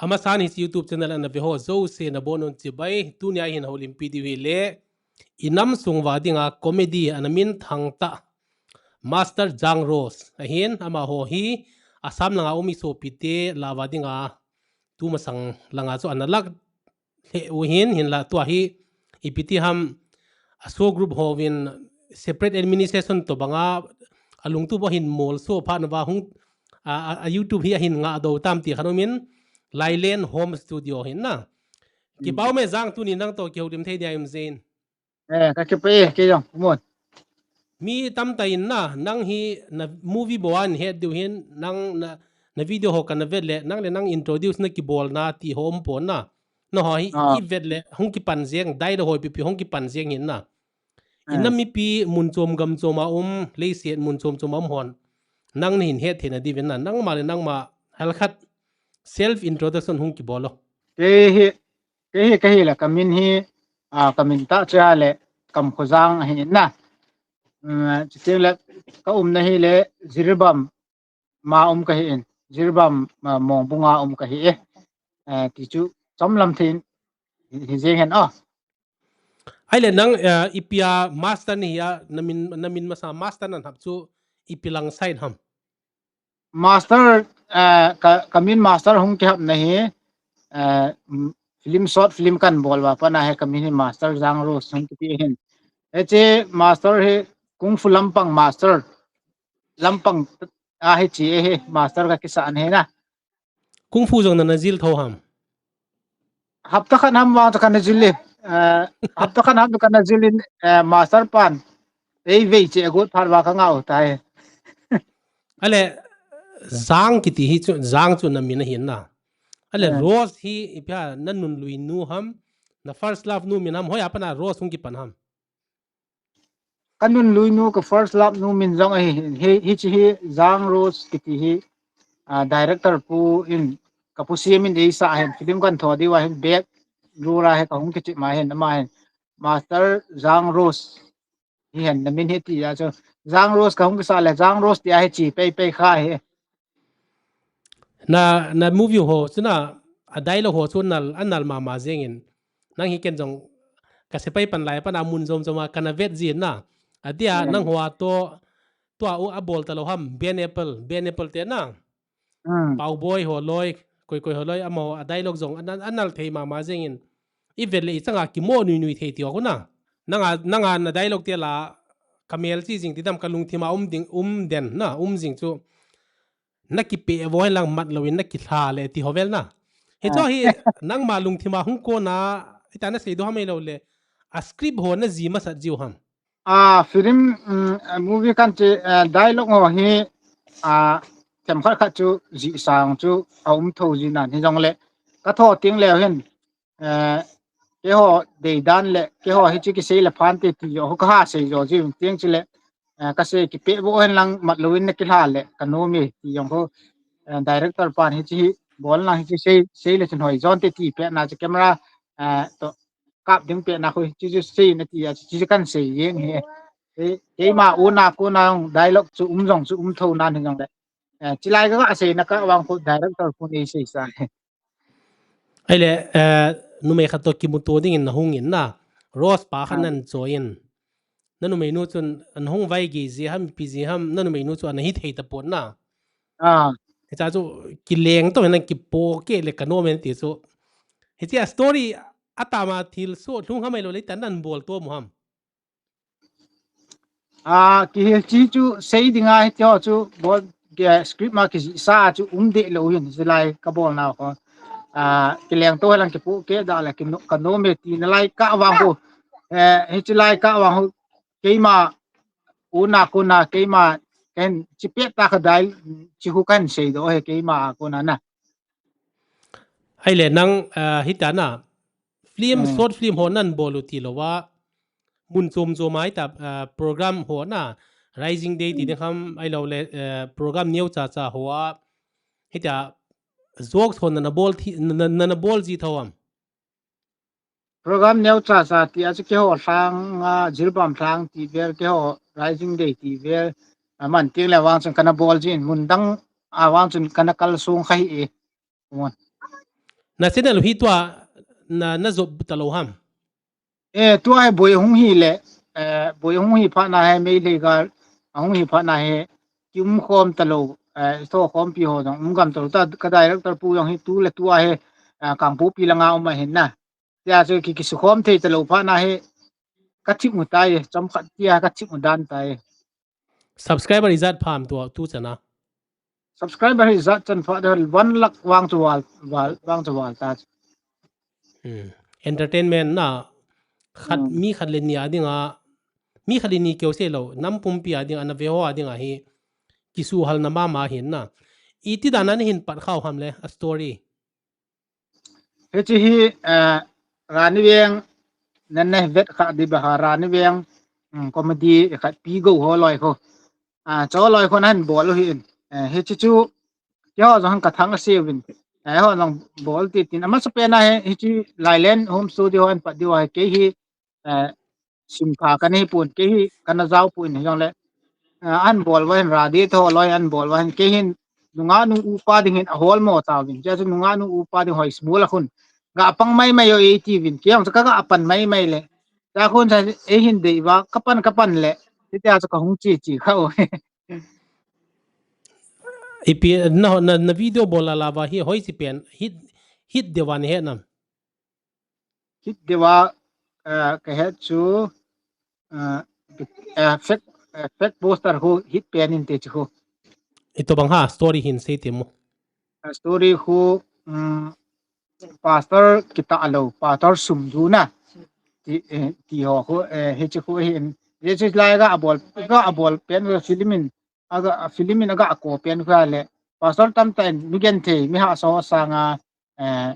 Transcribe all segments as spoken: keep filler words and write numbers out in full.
Amasan hiche YouTube channel ana ve ho jouse nabonun chibai, tunia hin houlimpi diu hile, inam sung uva dinga comedy ana minthang tah Master Jang Rose ahin, amaho hi Assam langa um isopite lah uva dinga tumasang langa chu ana lah lheh u ahin, hinlah tua hi ipi ti ham, a SoO group hovin separate administration tobanga alungtup ahin molso phat nauva hung a, a, a YouTube hi ahin ngah doh tam ti khat umin, Lailen Home Studio hin na. Kipah ume Jang, tuni nang toh kihoulim thei dia um jeh in. Eh, kakipah e, kei jong, mun. Mi tamtah in na, nang hi na movie bou ahin het diu hin, nang na, na video ho kana vet le, nang le nang introduce na kibolna ti ho umpon na. Nangho hi ivet le hung kipan jeng, dialogue ho ipi ipi hung kipan jeng hin na. Inam mipi mun chom gam chom a um, leiset mun chom chom a um hon nang nahin het theina diuvin na, nangma le nangma halkhat self introduction hung kibol o. Kei hi, kei hi, kei hi le kamin hi, a, kamin tah chu ahile Kamkhojang ahi na. Um, chuteng le kaumna hile Jiribam ma um kahin, Jiribam, a, Mongbung a um kahi e. A, ti chu chomlam thei in hi jeng hen a. Ahile nang, a, ipi a master nahi a, namin, namin masa master nanhap chu ipi lang side ham? Master, a, ka, kamin master hung kihap nahi, a, film, short film kahin bol uva pat a hi kamin hi Master Jang Rose hung kiti hin. Hiche master hi Kung Fu lampang master, lampang a hiche hi master kakisah ahi na. Kung Fu jong nana jil tho ham? Hapta khat ham vang chu kana jil e. Eh, hapta khat ham chu kana jil in, eh, master pan eivei cheh agot phat uva kangah u tai. Ahile, Jang kiti hi chu, Jang chu namin ahin na. Ahile, Rose hi ipi ham, nanunlui nu ham, na first love nu min ham, hoiya pat a Rose hung kipan ham? Kanunlui nu, ka first love nu min jong ahi, hi, hiche hi Jang Rose kiti hi, a, director pu in, ka pu Siam in eisah ahin, film kahin tho diu ahin, back role a hi kahung kichep ma ahin, ama hin Master Jang Rose hihen, namin hi tia chu Jang Rose kahung kisah le Jang Rose tia hi che peipei kha hi. Na, na movie ho chu na, a dialogue ho chu anal, anal mama jeng in. Nang hi ken jong ka sepai pan lai pat a mun jom jom a kana vet jin na. Atia nangho a toh, tua u abol talou ham, Ben Apple, Ben Apple te na. Pauboi ho loi, koi koi ho loi, amaho a dialogue jong anal, anal thei mama jeng in. Ivet le ichang a kimo nui nui thei ti ho khu na. Nanga, nanga na dialogue te la, ka melchih jing ti dam, ka lungthim a um ding, um den na, um jing chu. Na kipeh vo hen lang mat louvin na kilha le ti ho vel na. Hiche hi nangma lungthim a hung kon a, ita na seidoh ham ahilou le, a script ho na ji masat jiu ham? A film, um, a movie kahin che, eh, dialogue ho hi, a, themkhat khat chu jih sang chu aum tho ji nan hijongle, ka tho teng leu hin, eh, keiho deidan le, keiho hiche kisei le phante ti jong khu kaha sei jo jiu teng chule, eh, kasei kipeh vo hen lang mat louvin na kilha le kanom e ti jong khu, eh, director pan hiche hi bol lang hiche sei, sei le chun hoi jonte ti pet na chu camera, eh, toh kap ding pet na khu hiche chu sei na ti a chu, chu kahin sei jeng hi. Kei, keima u na kona dialogue chu um jong chu um tho nan hijongle, eh, chulai kaga sei na kah vang khu director pu in eisei sa. Ahile, eh, numei khat toh kimuto ding in nahung in na. Rose pa khat nahin choi in. Na numei nu chun nahung vaigei ji ham, ipi ji ham, na numei nu chu ana hithei tapon na. Hiche chu kileng toh hin nang kipohkeh le kanom e ti chu. Hiche a story atama thilsoh lhung ham ahilou le ita nahin bol tom u ham? A, kihil chi chu sei dinga hiti ho chu bol, script ma kijih sa chu um deh lou hin, hiche lai kabol nau khu. A, kileng toh hen lang kipohkeh da le kino-, kanom e ti nalai kah vang khu. Eh, hiche lai kah vang khu keima u na kona keima kahin che pet tah kha dai, chu khu kahin seidoh hi keima a kona na. Ahile nang, ah, hita na, film, short film ho nahin bol u tilou a, mun chom chom a hita, ah, program ho na, Rising Day ti ding ham, ahilou le, eh, program neocha cha ho a, hita jokes ho nana bol thi, nana, nana bol ji tho am? Program neocha cha ti a chu keiho lhang a, Jiribam lhang ti vel, keiho Rising Day ti vel, aman teng le vang chun kana bol jin, mun dang a vang chun kana kalsong kha hi e. Amun. Na channel hi tua na, na jop talou ham? Eh, tua hi boi hung hi le, eh, boi hung hi phat na hi Meitei gal, a hung hi phat na hi kium khom talou, eh, so khompi ho jong um gam talou ta, ka director pu jong hi tu le tua hi, eh, Kangpokpi langa um ahin na. Tia chu ki, kisukhom thei talou phat na hi ka thip mu tai, chomkhat tia ka thip mu dan tai. Subscriber ijat pham tua tu chana? Subscriber ijat chan pha de one lakh vang chu val, val, vang chu val ta. Hmm. Entertainment na khat, hmm, mi khat le ni a dinga, mi khat le ni keu se lo, nam pumpi a dinga, na ve ho a dinga hi kisuhal na mama hin na. Iti dan a na hin pat khau ham le a story? Hichi hi, eh, Rani Veng, nan na vet kha di ba ha Rani Veng, mm, comedy khat Pi Go ho loi kho. Ah, cho loi kho nan bol u hi in. Eh, hichi chu, kei ho jong ka thang a se vin. Eh, ho jong bol ti tin. Ama sa pe na hi, hichi Lailen Home Studio an pat di wa kei hi, eh, sim kha ka nei pun, kei hi ka na jao pun hi jong le. Ah, an bol wa hin ra di tho loi an bol wa hin kei hin nunga nu upa ding hin a hol mo ta vin. Cha chu nunga nu upa ding hoi smol a khun. Ga pang mai mai yo e ti vin. Kei jong ka ga pan mai mai le. Cha khun cha e hin dei wa ka pan ka pan le. Ti cha chu ka hung chi chi kha o. Ipi na, na, na video bol la la wa hi hoi si pen hit, hit de wa ni he nam. Hit de wa, eh, ka het chu, eh, eh, fake, eh, fake poster ho hit pen in te chu ho. Ito bang ha story hin sei te mo. Eh, story ho, mm, pastor kita alo, pastor sum du na. Ti, eh, ti ho ho, eh, hichi ho hin. Hichi lai ga abol, ga abol pen ho film in, aga, film in aga ako pen ho le. Pastor tam ta in mi gen thei, mi ha so sanga, eh,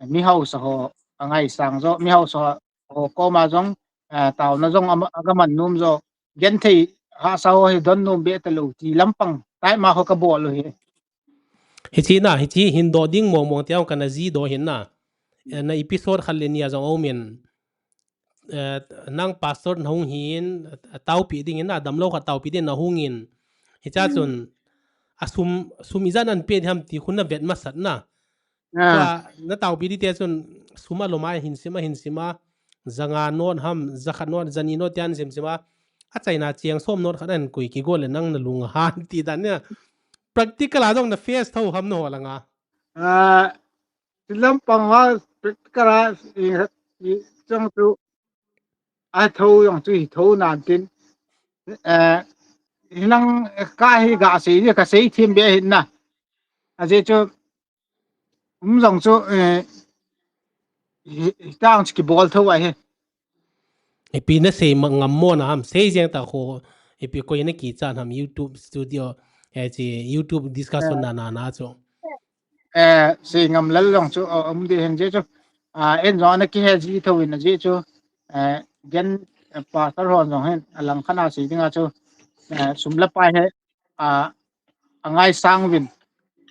mi hausa ho angai sang jo, mi hausa ho koma jong, eh, tauna jong ama, aga man num jo, gen thei hasa ho hi don num be ta lo ti lampang tai ma ho ka bol u hi. Hichi na, hichi hin do ding mong mong tiang ka na ji do hin na. Eh, na episode khat le ni a jong omin, eh, nang pastor na hung hin, a taupi ding in na, damlo khat taupi ding na hung in. Hicha chun, a sum, sum ijat an pe di ham ti khun na vet masat na. Ah. Tua, na taupi di te chun, sum a loma hin sima, hin sima, zanga not ham, zakhat not, zani not tian sim sima. A chaina chiang som not khat an kui ki go le nang na lung han ti dan nia. Practical a jong na face tho ham na ho langa. Ah, ti lampang wa practical a i, i chang tu a tho jong chu hi tho nan tin. Eh, hinang ka hi ga sei ni ka sei thim be hin na. A je chu um jong chu, eh, hi, hi tang chu ki bol tho a hi. Ipi na sei ma ngam mo na ham, sei jeng ta kho, ipi koi na ki chan ham YouTube studio, eh, chi YouTube discussion, eh, na, na, na chu. Eh, sei ngam lal jong chu, o, um di hin je chu. Ah, en jong na ki he ji tho in je chu. Eh, gen, eh, pastor hon jong hin, a lang khat na sei ding a chu. Eh, sum le pai he, ah, angai sang vin.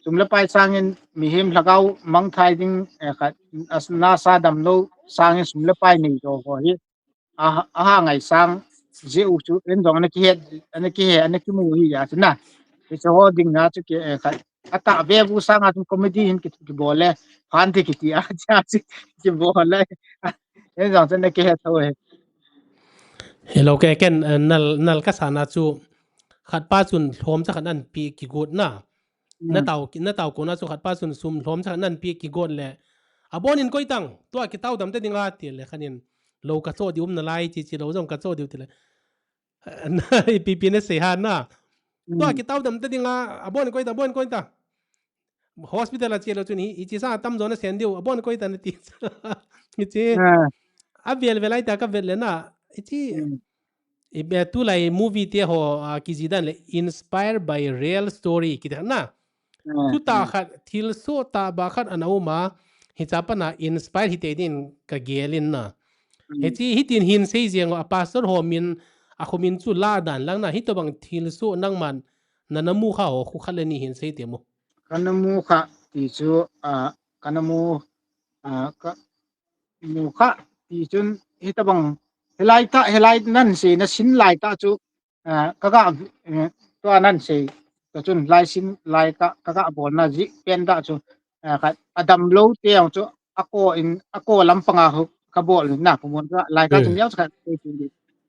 Sum le pai sang in mihem lhagao mang thai ding, eh, khat, as na sa dam lo sang in sum le pai nei jo ho hi. A, a ha ngai sang je u chu en jong ana ki he, ana ki he, ana ki mu hi ya chu na. Ti chu ho ding na chu ki, eh, khat. A ta ve bu sang a chu comedy hin ki, ki bol le. Phan ti ki ti a cha chu ki bol le. En jong chu ana ki he tho he. Hello, ke ken, eh, nal, nal ka sa na chu khat pa chun lhom cha khat an pi ki got na. Na, mm, tau, na tau kona chu khat pa chun sum lhom cha khat an pi ki got le. A bon in koi tang, tua ki tau dam te ding a ti le khan in lo ka cho di um na lai chi chi lo jong ka cho di u ti le. Na ipi pi na sei ha na. Tua, mm, ki tau dam te ding a, a bon in koi ta, bon in koi ta. Hospital a che lo chun hi, hichi sa tam jo na sen diu, a bon koi ta na ti. Hichi. Ah. A vel vel ai ta ka vel le na. Hichi. Mm. I be tu lai movie te ho, a, ki ji dan le inspired by real story ki ta na. Ah, tu ta, ah, khat thil so ta ba khat ana um a. Hicha pa na inspire hi te din ka gel in na. Mm. Hichi hitin hin sei jeng a pastor ho min a kho min chu la dan lang na hi to bang thil so nang man na na mu kha ho khu khat le ni hin sei te mo. Ka na mu kha ti chu, a, ka na mu, a, ka mu kha ti chun hi ta bang helai ta, helai nan sei na sin lai ta chu, a, ka ga, eh, tua nan sei ta chun lai sin lai ka, ka ga bol na ji pen ta chu eh, khat, a damlou te jong chu, a ko in, a ko lampang a hu, ka bol in na, pu mun ka, lai ka chun, hmm, jao chu khat, kei chu di.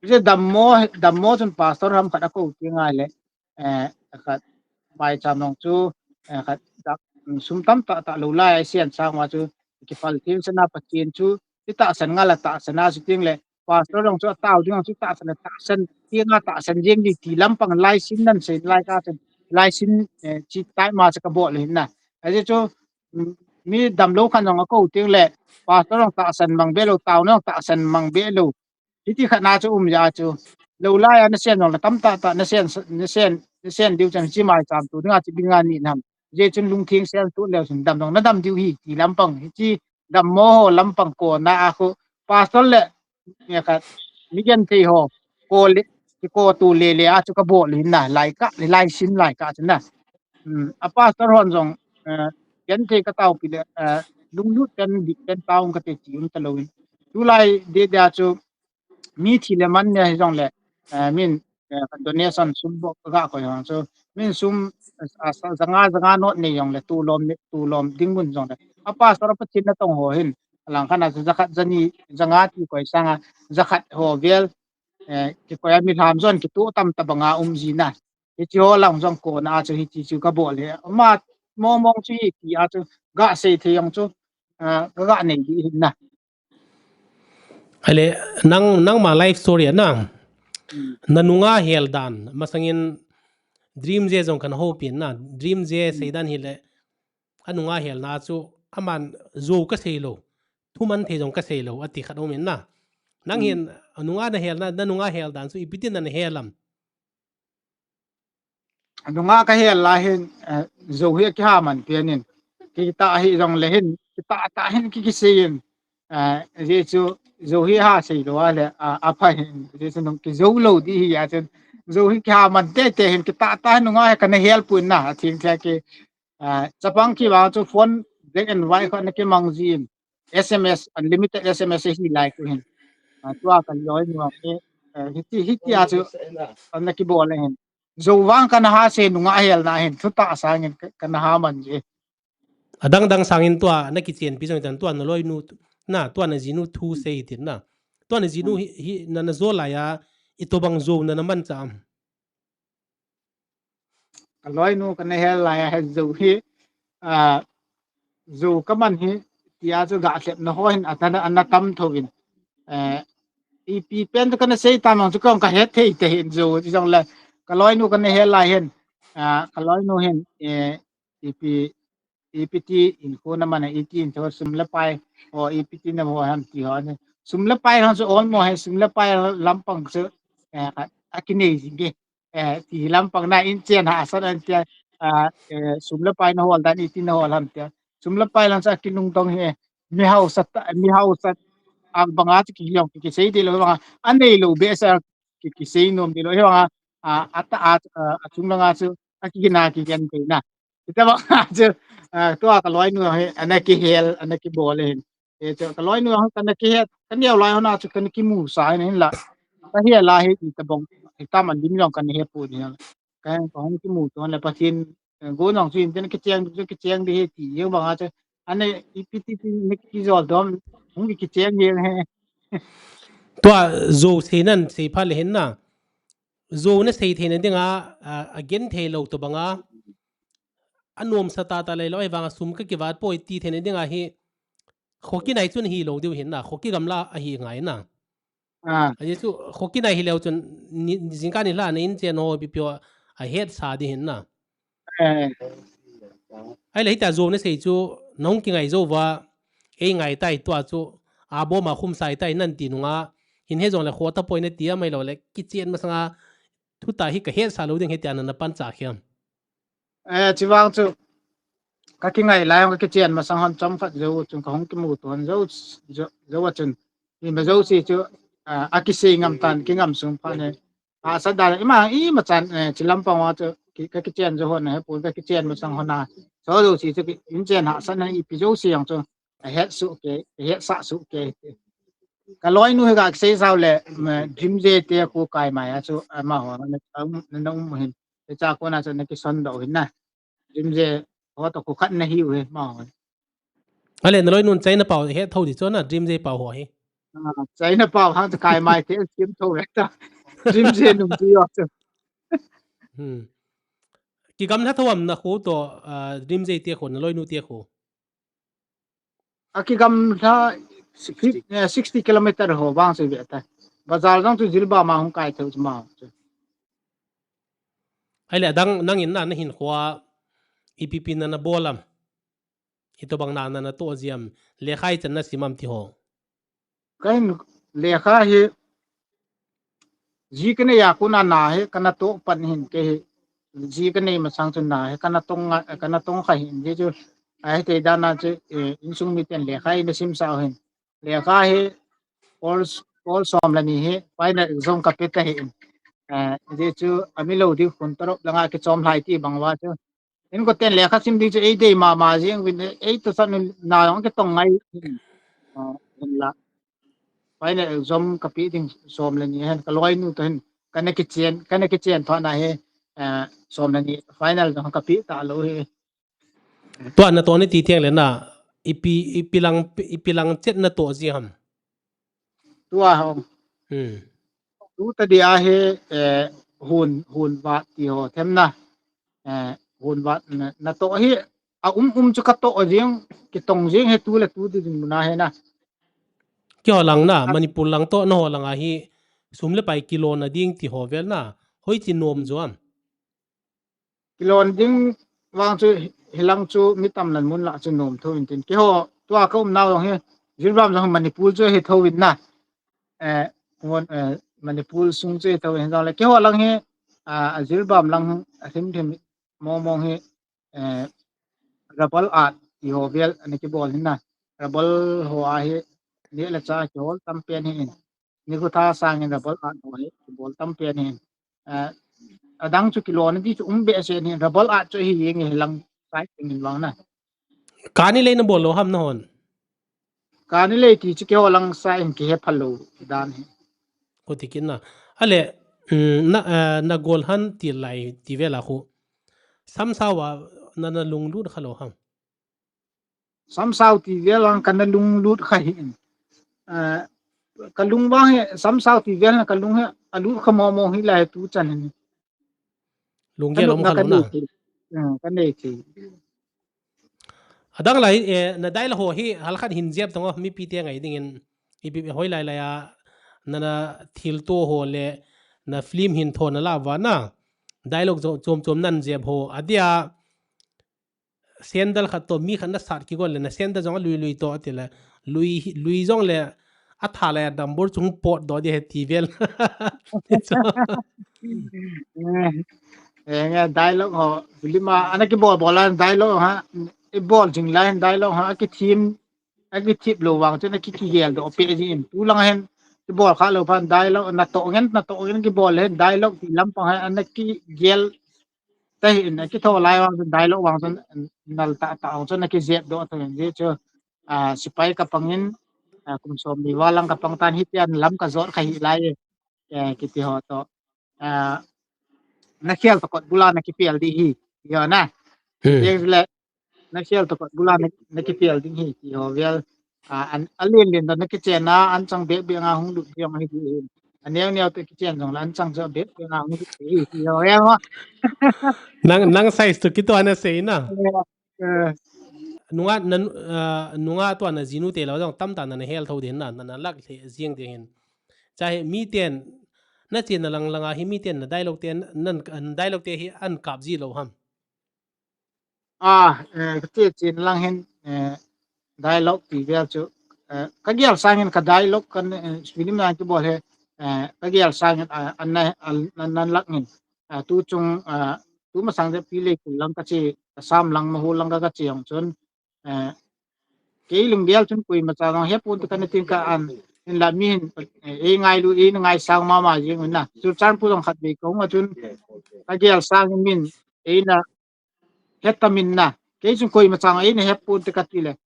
Chu dammo, dammo chun pastor ham khat a ko ti ngai le, eh, khat, mai cham nong chu, eh, khat, dak, sum tam tah tah lou lai a sian sang ma chu, ki phal thim sana Pathen chu, ti tahsan nga la tahsan a chu ting le, pastor jong chu a tao ding jong chu tahsan a tahsan, ti nga tahsan jeng di ti lampang lai sin nan sei lai ka chun, lai sin, eh, chi tai ma chu ka bol hin na. Ahi chu, mm, mi damlou khan jong a ko ting le, pastor jong tahsan mang be lou, tao jong tahsan mang be lou. Hiti khat na chu um ja chu. Lou lai a na sian jong la tam tah tah na sian, na sian, na sian diu chan chi mai cham tu ding a chi ding a ni nam. Je chun lungtheng sian tu leu chun dam jong na dam diu hi ti lampang hi chi dammo ho lampang ko na a khu pastor le, eh, khat, mi genthei ho ko le, ki ko tu le le a chu ka bol hin na lai ka, le lai sin lai ka chu na. Hmm, a pastor hon jong, eh, genthei ka tao pi le, eh, lunglut ten dik ten tao ka te ti um ta lou in. Tu lai de de a chu mi thi le man ne hi jong le, eh, min, eh, donation sum bok ka ga koi hong chu. Min sum, eh, a sa, zanga, zanga not nei jong le, tulom ne, tulom ding mun jong le. A pastor a Pathen na tong ho hin. A lang khan a chu zakhat zani, zanga ti koi sang a, zakhat ho vel, eh, ki koi a mi lam jon ki tu tam ta bang a um ji na. Hi chi ho lang jong ko na a chu hi chi chu ka bol he. Ma mo mong chu hi ti a chu ga sei thei jong chu, ah, ka ga nei di hin na. Ale, nang, nangma life story a na. Hmm. Na nunga hel dan, masangin Dream J jong kan hopin na. Dream J, hmm, sei dan hi le, a nunga hel na chu, aman jou ka sei lou, thuman thei jong ka sei lou, a ti khat um in na. Nang, hmm, hin, a nunga na hel na, na nunga hel dan chu, ipi tin na na hel am? A nunga ka hel lai hin, eh, jou hi a kiha man pian in. Ki ta hi jong le hin, ki ta ta hin ki ki sei in. Eh, je chu jou hi ha sei lou a le, a, a pha hin. Je chu nung ki jou lou di hi a chun. Jou hi kiha man te te hin ki ta ta hin nunga hi ka na hel pun na. A thing thia ki, eh, chapang ki vang chu phone black and white kho na ki mang ji in. S M S, unlimited S M S hi lai ku hin. Ah, tua ka loi nu a ke, eh, hiti, hiti a chu, an na ki bol hin. Jou vang ka na ha se nunga hel na hin, thu ta sang in ka, ka na ha man je. A dang dang sang in tua na ki chen pi jong tan tua na loi nu, na tua na ji nu thu sei tin na. Tua na ji nu hi, hi na na jou lai a, i to bang jou na na man cha am. Ka loi nu ka na hel lai a he jou hi, ah, jou ka man hi, ti a chu ga lhep na ho hin a ta na, a na tam tho in. Eh, ipi pen chu ka na sei tam ang chu ka, ka het thei te hin jou, ti jong le, ka loi nu ka na hel lai hin, ah, ka loi nu hin, eh, ipi, ipi ti in khu na man a, iti in chu sum le pai, o ipi ti na ho ham ti ho ni. Sum le pai hon chu ol mo he, sum le pai lampang chu, eh, a, a ki nei jing ke. Eh, ti lampang na in chen hahsat an tia, ah, eh, sum le pai na hol dan iti na hol ham tia. Sum le pai lang sa ki lungdong he, mi hausa ta, mi hausa, a banga chu ki jong ki, ki sei di lou banga, a nei lou be sa ki, ki sei nom di lou, he banga, a, a ta, a, a, a chung langa chu, a ki na ki gen pe na. Ita banga chu, ah, tua ka loi nu he, a na ki hel, a na ki bol hin. E chu ka loi nu hon ka na ki he, ka neo lai hon a chu ka na ki mu sa hin la. Ka he la hi i ta bong, i ta man dim jong ka na he pu ni la. Ka hon ka hon ki mu ton la Pathen, eh, go nong chu in ten ki cheng chu ki cheng di he ti, ye bang a chu. Ane ipi ti ti ni ki jol dom, hung ki cheng ye he. Tua jou sei nan sei pha le hin na. Jou na sei thei na ding a, a, a gen thei lou to bang a. A nuam sa ta ta lei lou, ahivang a sum ka kivat poi ti thei na ding a hi. Kho kinai chun hi lou diu hin na, kho ki gamla a hi ngai na. Ah. A je chu, kho kinai hi leu chun, ni, jingkah ni la na in chen ho pi pi a het sa di hin na. Eh. Ai le hita jou na sei chu, nong ki ngai jou va, ei ngai tai tua chu, a bom a khum sai tai nan ti nunga, hin he jong le kho ta poi na ti a mai lou le, ki chen masanga, thu ta hi ka het sa lou ding he ti a na na pan cha khiam. Eh, chi vang chu, ka ki ngai lai, ka ki chen masang hon chom khat jou, chun ka hong ki mu ton jou, jou, jou a chun. Ni ma jou si chu, ah, a ki sei ngam tan, ki ngam sung pha ne. A sa da, ima, ima chan, eh, chi lampang wa chu, ki, ka ki chen jou hon he, pu ka ki chen masang hon a. So jou si chu, ki, in chen hahsat na ipi jou si yang chu, a het su ke, a het sa su ke. Ka loi nu he ka ki sei sao le, ma, Dream J te ku kai mai a chu, ama ho, na, na, na um hin. Te cha ko na chu na ki son do hin na. Dream J ho to khu khat na hi u he ma ho. Ale, naloinun China pau he tho di chu na, Dream J pau ho hi. Ah, China pau hang chu kai mai te sim tho le ta. Dream J nung ti yo chu. Hmm. Kigamla tho am na khu to, ah, Dream J te khu, naloinu te khu. A kigamla sixty, eh, sixty kilometer ho vang se ve ta. Bazar jong chu Jiribam a hung kai thei chu ma chu. Ahile adang nangin na, nahin khua ipi pi na nabol am? Itobang na na natoh ji am? Lekha ichan nasim am ti ho. Kahin lekha hi ji kanei a kon a na hi kana toh pan hin kei hi. Ji kanei masang chu na hi kana tong a, kana tong kha hin ji chu. Ahi te dan a chu, eh, insung miten lekha hi nasim sa hin. Lekha hi pol, pol som le ni hi final exam kape ta hin. Eh, ji chu amilo di khun tarop langa kichom lai ti bang uva chu. Inkoten lekha sim ding chu eidei mama jing uvin, ei toh chan na jong kitong ngai. Ah, hinla. Final exam kape ding som le ni hin kaloinu toh hin kana kichen, kana kichen phat na hi, ah, som le ni final jong kape talou hi. Tua natoh ni ti theng le na, ipi, ipi lang, ipi lang chet natoh ji ham? Tua hong. Hmm. Tu ta dia hi, eh, hun, hun vat ti ho them na. Eh, hun vat na, natoh hi, a um um chu katoh jing, kitong jing hi tu le tu ti ding muna hi na. Keiho lang na, Manipur lang toh naho lang a hi, sum le pai kilona ding ti ho vel na, hoiche nom jo am? Kilon ding vang chu hilang chu mi tam lan mun la chu nom tho in tin. Keiho tua ka um nau jong hi, Jiribam jong Manipur chu hi tho in na. Eh, ngon, eh, Manipur sung chu hi tho in jong le. Keiho lang hi, ah, a Jiribam lang a him him mo mo hi, eh, Rabal Art ti ho vel ana kibol hin na. Rabal ho a hi, ni le cha kihol tam pen hi in. Nikho tha sangin Rabal Art ho hi kibol tam pen hin. Eh, adang chu kilona di chu um behseh hin Rabal Art chu hi jeng hi lang sai in vang na. Kani lei nabol lou ham nahon? Kani lei ti chu keiho lang sai in kihe phal lou dan hi. Ko ti kin na. Ale, mm, na, eh, nagol han ti lai ti vel a khu. Samsao a na, nalunglut kha lou ham? Samsao ti vel vang kana lunglut kha hi in. Ah, kalung vang hi, samsao ti vel na kalung hi, alut kha mo mo hi lai tu chan hi. Lunggel om kha lou na. Ah, kanei thei. Adang lai, eh, na dialogue ho hi, halkhat hin jep tong o, mipi te ngai dingin, ipi hoilai lai a, nana thilto ho le, na film hin tho nala uva na. Dialogue jo, chom chom nan jep ho, adia, sandal khat toh mi khat nasat kigon le na sandal jong alui lui toh ati le lui, lui jong le atha le a dambur chung pot doh di he ti vel. Eh, eh, nge dialogue ho, film a, ana kibol bol a dialogue ha, ibol jing lai dialogue ha, akithim, akithip lou vang chun akikigel doh pe jin. Tu lang hen, kibol kha lou phan dialogue, natoh ngen, natoh ngen kibol hen, dialogue ti lampang hen, ana kigel, Tahin, akitho lai vang chun dialogue vang chun nal tah tah vang chun akijep doh tho in ji chu, ah, sepai kapang in, ah, kum som ni val lang kapang tan hitian lam kajot kha hi lai, eh, kiti ho toh, ah, nakhel tokot bula nakipel di hi, yo na. Hmm. Tiang le, nakhel tokot bula na, nakipel ding hi, ti ho vel. Ah, an, alen len da nakichen a, an chang bek bek nga hung lut bek hi di hi. Aneo neo te kichen jong la, an chang jo bek bek nga hung lut hi, ti ho vel ho. Nang, nang size tu kito ana sei na. Eh, eh. Nunga, na, ah, nunga tu ana jinu te lo jong tam ta na, nahel tho din na, na, nalak le jing ding hin. Chahe miten, nachen na lang lang a hi miten na dialogue te, nan, dialogue te hi an kap ji lou ham. Ah, eh, kache chen lang hin, eh, dialogue ti vel chu, eh, kagel sangin ka dialogue kan, eh, film lang kibol hi, eh, kagel sangin, ah, an na, an, an, an lak ngin. Ah, tu chung, ah, tu masang de pi le kul lang kache, Assam lang Mahur lang ka, kache jong chun, eh, kei lunggel chun koima cha jong hepon te kana tin ka an, hinla mi hin, eh, ei ngailu, ei na ngaisang mama jing un na. Churachandpur jong khatvei kahung a chun, kagel sangin min, eina hetamin na. Kei chun koima chang eina hepon te kati le.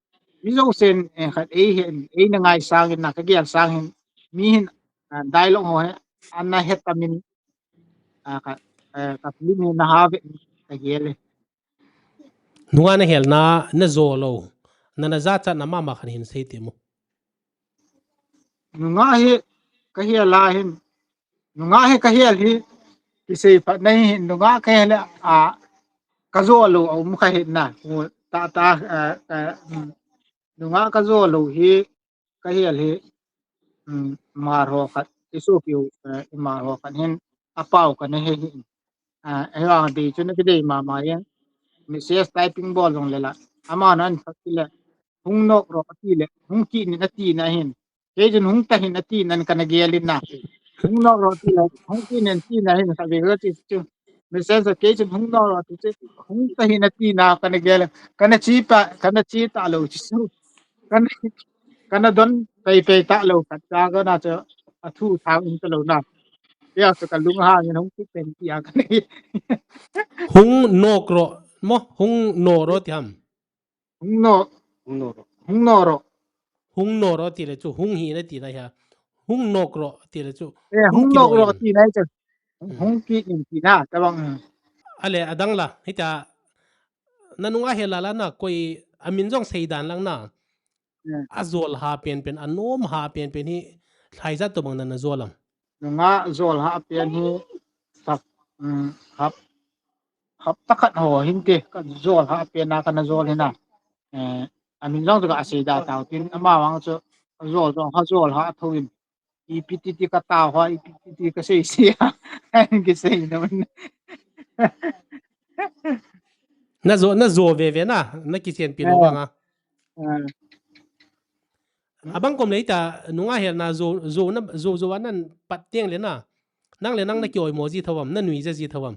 Mi jousen, eh, khat ei hin, eina ngaisang in na, kagel sangin, mi hin, ah, dialogue ho hi, ana hetamin, ah, ka, eh, ka film hi na have, kagel e. Nunga nahelna, najo lou. nana jachatna mama khat hin sei temo. Nungah hi ka hial a hin, nungah hi ka hial hi, kisei phat nahi hin, nungah ka hial a, ka jo lou a um kha hin na, ta, ta, eh, eh, mm, nungah ka jo lou hi, ka hial hi, mm, mar ho khat, i sopi u, eh, i mar ho khat hin, a pau ka na he hi. Ah, eh, vang dei chu na kidei mama yen, message typing bol jong le la, ama nan phat le, hung nok ro ati le, hung kit in ati na hin. Kei chun hung ta hin ati nan kana gel in na. Hung nok ro ati le, hung kit in ati na hin, ka ve ro ti chu. Message kei chun hung nok ro ti chu. Hung ta hin ati na kana gel. Kana chi pa, kana chi ta lou chu. Kana, kana don pei pei ta lou khat cha kana chu. A thu thang in ta lou na. Ya chu ka lunghang in hung kit pen ti a kana. Hung nok ro, mo, hung nok ro ti ham. Hung nok, hung nok ro. Hung nok ro. Hung nok ro ti le chu, hung hi na ti na hia. Hung nok ro ti le chu, eh, hung hung nok ro in ti na chu. Hmm. Hung kit in ti na, tabang. Ale, adang la, hita, na nungah hial a la na, koi, a min jong sei dan lang na. Hmm. A jol ha pen pen, a nom ha pen pen hi, lhai jat tobang na na jol am. Nungah jol ha pen hi, tak, mm, hap, hapta khat ho hin te, ka jol ha pen a kana jol hin a. Eh, a min jong chu ka sei da tau tin, ama vang chu, jol jong ha, jol ha tho in. Ipi ti ti ka tau ha, ipi ti ti ka sei sei a. Ki sei na man. Na jo, na jo ve ve na, na kichen pi lo vang a. Eh. Abang kom le ta, nungah hial na jo, jo na, jo, jo anan pat teng le na. Nang le nang na ki oimo ji tho am, na nui ja ji tho am.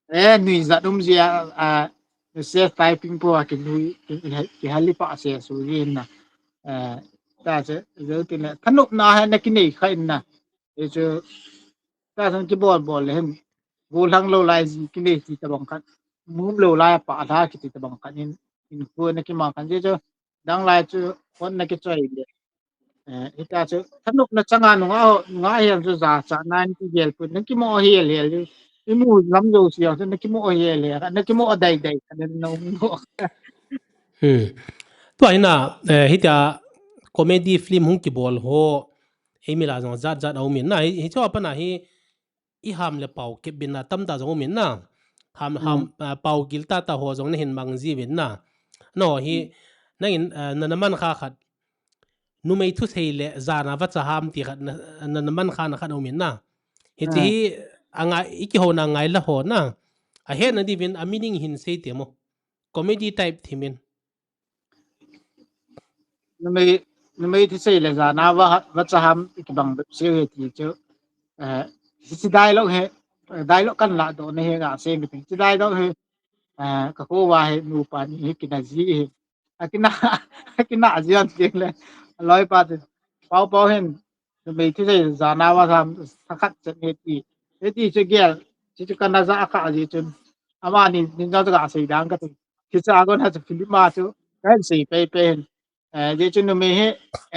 Eh, nui jat um ji a, a, se typing po a ki nui, ki, ki, ki hali pa se su ji na. Eh, ta che, jo ti le, thanop na ha na ki nei kha in na. E chu, ta san ki bol bol le hin. Go lang lo lai ji ki nei ti tabang khat. Mum lo lai pa la ki ti tabang khat in, in ko na ki ma khan ji chu. Dang lai chu, kon na ki choi le. Eh, hita chu, thanop na changa nungah, nungah hial chu jachat nan ki gel pun, na ki mo hial hial. I mu lam jo si chu, na ki mo hial hial, na ki mo dai dai, na no mo. Hmm. Tua hi na, eh, hita comedy film hung ki bol ho, ei mi la jong jat jat a um in na, hi, hi chu a pa na hi, i ham le pau kep bin na, tamta jong um in na. Ham, ham, hmm, ah, pau gil tata ho jong na hin mang ji vin na. No, hi, hmm, nangin, ah, na, na man kha khat. Numei thusei le jana vacha ham ti khat na, na, na man kha na khat um in na. Hi chi, hmm, hi, a ngai, i ki ho na ngai la ho na. A he na di vin, a meaning hin sei te mo. Comedy type thi min. Numei, numei thusei le jana va, vacha ham i ki bang bep se he ti chu. Eh, si, si dialogue he, dialogue kan la do ne he ga se ngi ti. Si dialogue he, eh, ka ko wa he nu pa ni he ki na ji he. A ki na, a ki na ji an ti le. Loi pa ti. Pau pau hin. Numei thusei jana vacha ham sa khat chan he ti. He ti chu gel. Chu chu ka na ja a kha ji chun. Ama ni, ni ja ga sei dang ka ti. Ki cha gon ha chu film a chu. Kan sei pei pei hin. Eh, je chu numei hi,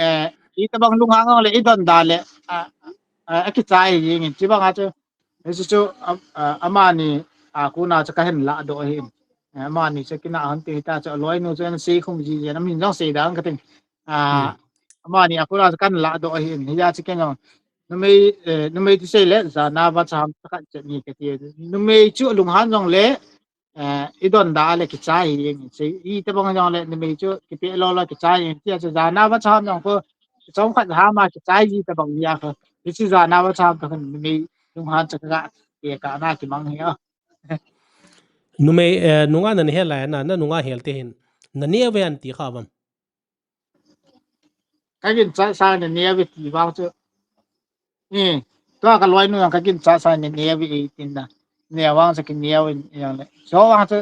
eh, i tabang lunghang le, i don da le, a, a, a kichai jing in, chi bang a chu, hi chu chu, a, a, ama ni, a, kuna chu ka hin la do hi. Eh, ama ni chu kina han ti ta chu, loi nu chu an sei khum ji je, na min jong sei dang ka ting. A, hmm, ama ni a kuna chu kan la do hi, hi ya chu ken jong. Numei, eh, numei thusei le, jana vacha ham sa khat chan ni ka ti. Numei chu lunghan jong le, eh, i don da le kichai hi jing in. Sei, i tabang jong le, numei chu, kipe lo lo kichai hi jing in. Tia chu jana vacha ham jong ko, chom khat ham a kichai ji tabang hi a ko. Hi chu jana vacha ham ka khan numei, lunghan cha ka, ke ka na ki mang hi a. Numei, eh, nungah na hial lai na, na nungah hial te hin. Na neo ve an ti kha vam. Ka ginchat sa na neo ve ti vang chu. Eh, tua ka loi nu ka ginchat sa na neo ve i tin na. Neo vang sa ki neo in yang le. So vang chu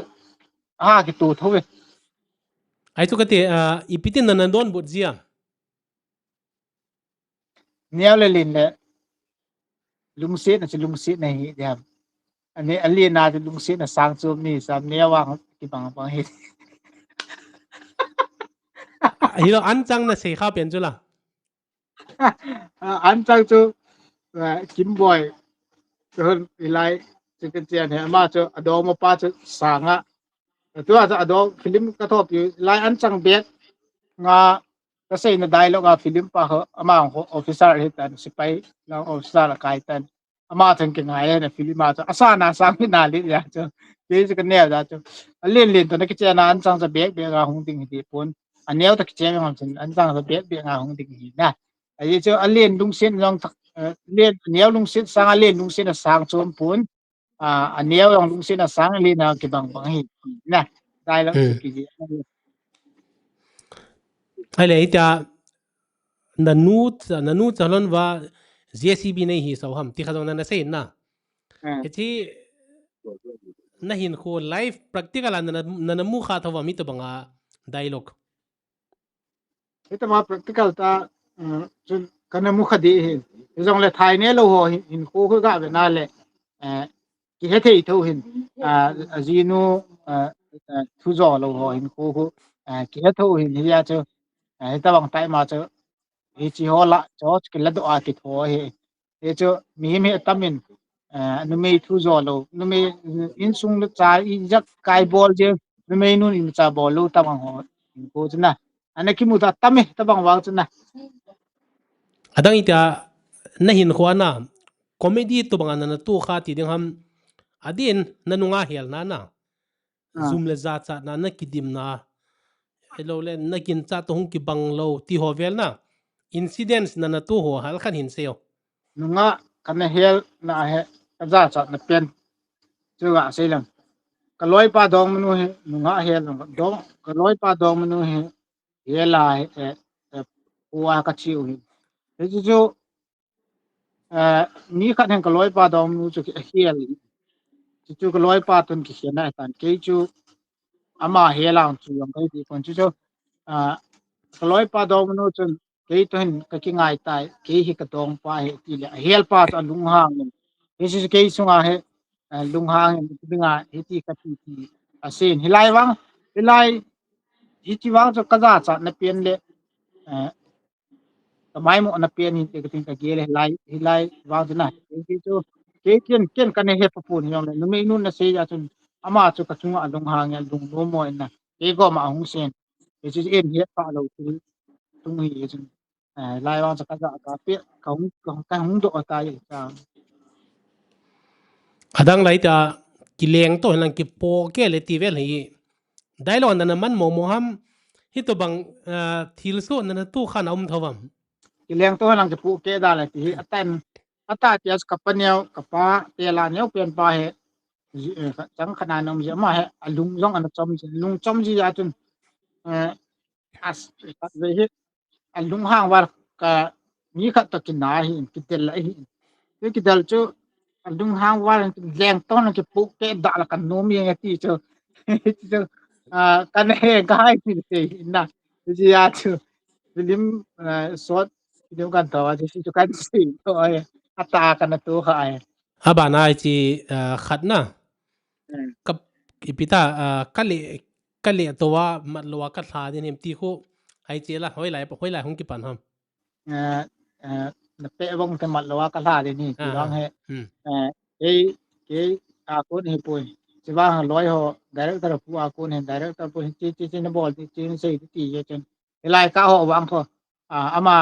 ha ki tu tho ve. Ai chu ka ti, ah, ipi tin na na donbut ji a. Neo le lin le. Lungset na chu lungset na hi diam. Ani, a lian a chu lungsetna sang chu mi sam neo vang kibang bang hi. Hi lo an chang na sei kha pen chu la. A, an chang chu, a, Kimboi. Chu hun i lai chu kan chian he ama chu a dom pa chu sang a. Tua chu a dom film ka thop pi lai an chang bek. nga, kasei na dialogue a film pa ho, ama ho officer hi tan, sipai lang officer la kai tan. Ama thang ke ngai na film a chu. Asa na sang na le ya chu. Ke chu ka neo da chu. A len len to na kiche na an sang sa bek bek a hung ding hi ti pon. A neo ta kiche ngam chin an sang sa bek bek a hung ding hi na. A ye chu a len lungsen jong thak, eh, len neo lungsen sang a len lungsen a sang chom pon. A, a neo jong lungsen a sang a len a kibang bang hi na. Dialogue chu ki ji. Ai le ita na nu cha, na nu cha lon va J C B nei hi so ham ti kha jong na na sei na. Hmm. Hichi na hin khu live practical a na, na, na mu kha tho va mi to banga dialogue. Hita ma practical ta, uh, chun kana mu kha di hi. Jong le thai ne lo ho hin, hin khu khu ga ve na le, eh, ki he thei tho hin, ah, a jinu, ah, ah, thu jo lo ho hin khu khu, ah, ki he tho hin hi ya chu, ah, hita bang tai ma chu, hi chi ho la, cho chu ki la do a ki tho hi. Hi chu, mi hi mi tam in, ah, numei thu jo lo, numei, mm, insung le cha i jak kai bol je, numei nun in cha bol lo ta bang ho, hin khu chu na. Ana kimu ta tam e, ta bang vang chu na. Adang ita na hin khu ana, comedy to bang ana na tu kha ti ding ham, adin na nunga hel na na. Ah. Zum le ja cha na, na kidim na. Hello le, na kin cha to hung kibang lo, ti ho vel na. Incidents na na tu ho hal khan hin sei o. Nunga kana hel na he, ka ja cha na pen. Chu ga sei lang. Ka loi pa dong manu he, nunga hel lang. Dong, ka loi pa dong manu he, hel a he, eh, eh, ua ka chiu he. He chu chu, eh, mi khat hen ka loi pa dong manu chu ki hel. Chu chu ka loi pa tun ki hel na tan. Kei chu ama hel ang chu jong kai ti kon chu chu, ah, ka loi pa dong manu chun, kei to hin ka kingai tai, kei hi ka dong pa he ti le, a hel pa to a lunghang in. Hi si kei sunga he, a lunghang in, dinga hi ti ka ti ti. A sin, hi lai vang, hi lai, hi ti vang chu ka ja cha na pen le, eh, ka mai mo na pen hin te ka tin ka ge le, hi lai, hi lai vang chu na. Kei chu, kei ken, ken ka ne he pa pun jong le, numei nun na sei ja chun, ama chu ka chunga a lunghang in, lung no mo in na. Kei go ma hung sen. Kei chu en he pa lo chu, tung hi chun. Eh, lai vang cha ka ja ka pe, ka hung, ka hung, ka hung do ta ye cha. Adang lai ta, kileng to lang kipo ke le ti vel hi. Dai lo na na man mo mo ham, hi to bang, eh, thil so na na tu khan a um tho vam. Kileng to lang kipo ke da le ti hi, atan, ata ti as ka pa neo, ka pa, te la neo pen pa he, ji, eh, ka chang khana nom ji ma he, a lung jong ana chom ji, lung chom ji ya chun, eh, as, ka ve hi, a lunghang val ka mi khat to kina hi, kidel la hi. Kidel chu, a lunghang val leng to na kipu ke da la ka nom ye ti chu. Chu, ah, ka ne ga hai ti te na. Ji ya chu. Film, ah, short film kan to, a chu chu kan si to ai. Ata kan to kha ai. Abana ai chi, ah, khat na. Hmm. Ka, ipi ta, ah, ka le, ka le to wa mat lo wa ka thla din hem ti khu. Ai chi la, hoi lai, hoi lai hung kipan ham. Eh, eh, na pe vong te mat lo wa ka thla din hi, ti vang he. Hmm. Eh, kei, kei, a kun hi pui. Chi vang loi ho, director pu a kun hi, director pu hi, chi, chi, chi na bol, chi, chi na sei, ti, ti, ye chen. Hi lai ka ho vang kho. Ah, ama,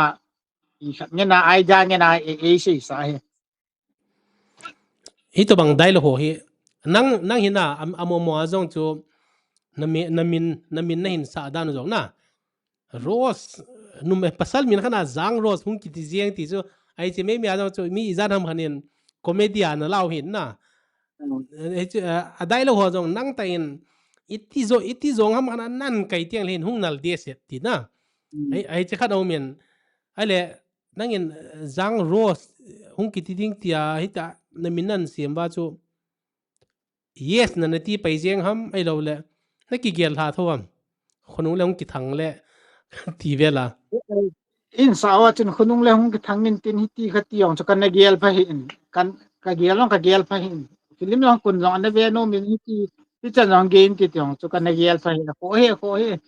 i khat nge na, ai ja nge na, e, e, sei sa hi. Hi to bang dai lo ho hi. Nang, nang hi na, am, amo mo a jong chu, na mi, na min, na min na hin sa dan jong na. Rose, num, eh, pasal min khan a Jang Rose hung kiti jeng ti chu, ai chi me mi a jong chu, mi ijat ham khan in, comedy a na lau hin na. Mm. Eh, chu, eh, a dai lo ho jong nang ta in, iti jo, iti jong ham khan a nan kai tiang le hin hung nal de set ti na. Mm. Ai, ai chi khat a um in, ai le, nangin, eh, Jang Rose, hung kiti ding tia, hita, na min nan siam va chu, yes, na na ti pai jeng ham, ai lo le, na kigel tha tho am. Khonung le hung kithang le, ti ve la. In sa wa chun khonung le hung kithang in tin hi ti kha ti ong chu kan na gel pha hi in, kan ka gel ong ka gel pha hi in. Film ong kun jong an na ve nom in hi ti, ti chan jong ge in ti ti ong chu kan na gel pha hi in. Ko he, ko he.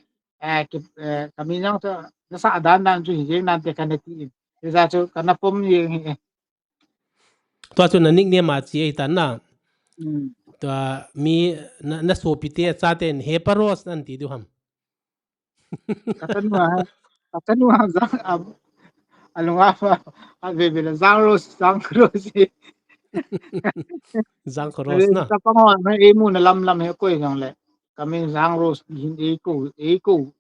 Eh, ki, eh, ka min jong chu, na sa dan dan chu hi jeng nan te kan na ti in. Ti ja chu kan na pom jeng hi. Tua chu na nickname a chi ei tan na. Mm. Tua mi na, na sopi te, cha te in Hepa Rose nan ti diu ham. Ka tanu a, ka tanu a jang a, a lunga pa, a be be la jang rose, jang rose. Jang rose na. Chapang ho na e mu na lam lam he koi jang le. Ka min jang rose hin e ko, e ko.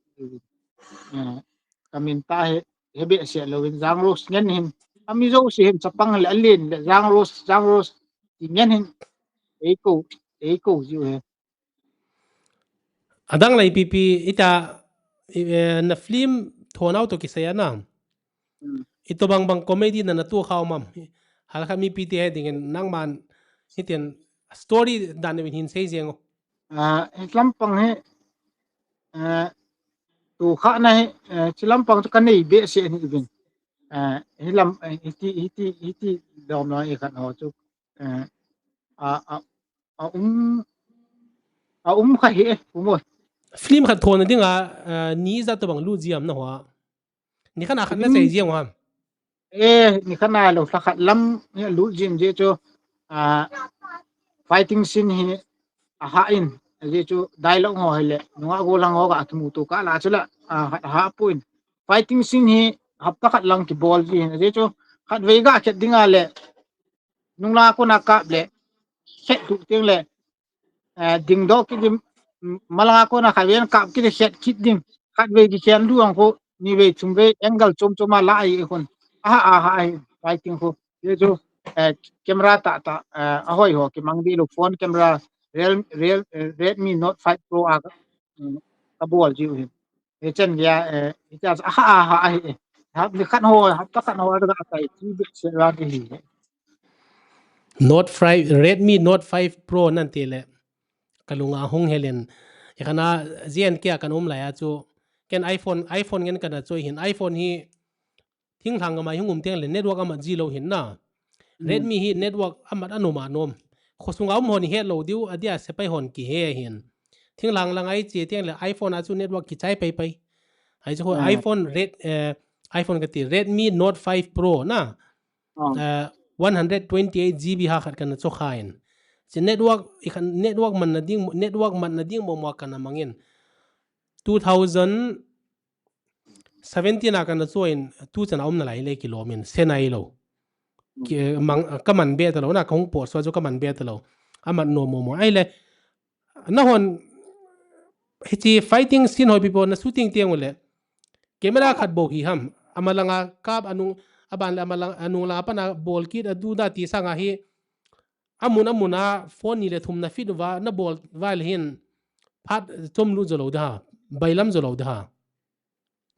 Eh, ka min ta he, he be se lo in jang rose ngen hin. A mi jo se hin chapang le alen le jang rose, jang rose ti ngen hin. E ko, e ko ju he. Adang lai pipi ita, eh, na film thonau to kisaya na. Hmm. Ito bang bang comedy na natu khau mam. Halkha mi piti he dingin nangman hitin story dan win hin sei jeng. Ah, hilam pang he, eh, tu kha na he, eh, chilam pang tu ka nei be se ni bin. Eh, hilam, eh, hiti, hiti, hiti dom no e khat ho chu. Eh, a, a, a um, a um kha he, um. Film khat thona dinga, eh, ni ja to bang lu jiam na ho. Ni khat na khat na sei jeng ham. Eh, ni khat na lo lha khat lam, eh, lu jin je chu, ah, fighting scene hi a ha in, je chu dialogue ho hele, nunga go lang ho ka atmu tu ka la chu la, ah, ha, ha pu in. Fighting scene hi hapta khat lang ki bol ji hin, je chu khat vei ga khet dinga le, nung la ko na kap le, khet tu ting le, eh, ding do ki dim, mm, malanga ko na kha ven kap ki de khet kit ding. Khat vei ki khen du ang ko, ni vei thum vei angle chom chom a la ai khun. Aha, aha, ai, fighting ko. Ye chu, eh, camera ta, ta, eh, a hoi ho, ki mang di lo phone camera, real, real, eh, Redmi Note five Pro a, mm, ka bol ji u hin. He chen ya, eh, he cha, aha, aha, ahi, eh. Ha, ni khat ho, ha, ta khat ho, da kai, ti be se ra ki hi. Note five, Redmi Note five Pro nan te le. Ka lunga hung helen. E khana, J N K a kan um lai a chu. Ken iPhone, iPhone ngen kana choi hin. iPhone hi, thinglhang gam a hung um teng le, network amat ji lo hin na. Mm. Redmi hi network amat anom anom. Khosunga um hon het lo diu, adia sepai hon kihe hin. Thinglhang lang ai che teng le iPhone a chu network kichai pai pai. Ai chu ho Mm. iPhone Red, eh, iPhone kati Redmi Note five Pro na. Oh. Eh, one hundred twenty-eight G B ha khat kana cho kha in. Che network, i khan network man na ding, network man na ding mo mo kana mangin. Two thousand seventeen a kana cho in, tu chan a um na lai le kilom in, se nai lo. Ki, mang, ka man be ta lo na, ka hung po so chu ka man be ta lo. Amat nom mo mo. Ai le, na hon, hichi fighting scene hoi pipo na shooting tiang u le. Camera khat bo hi ham. Amalanga kap anung, aban le amalang, anung la pana bol kit a du da ti sanga hi. Amun, amun a phone ni le thum na fit uva, na bol vai le hin. Phat chom lu jo lo da ha. Bailam jo lo da ha.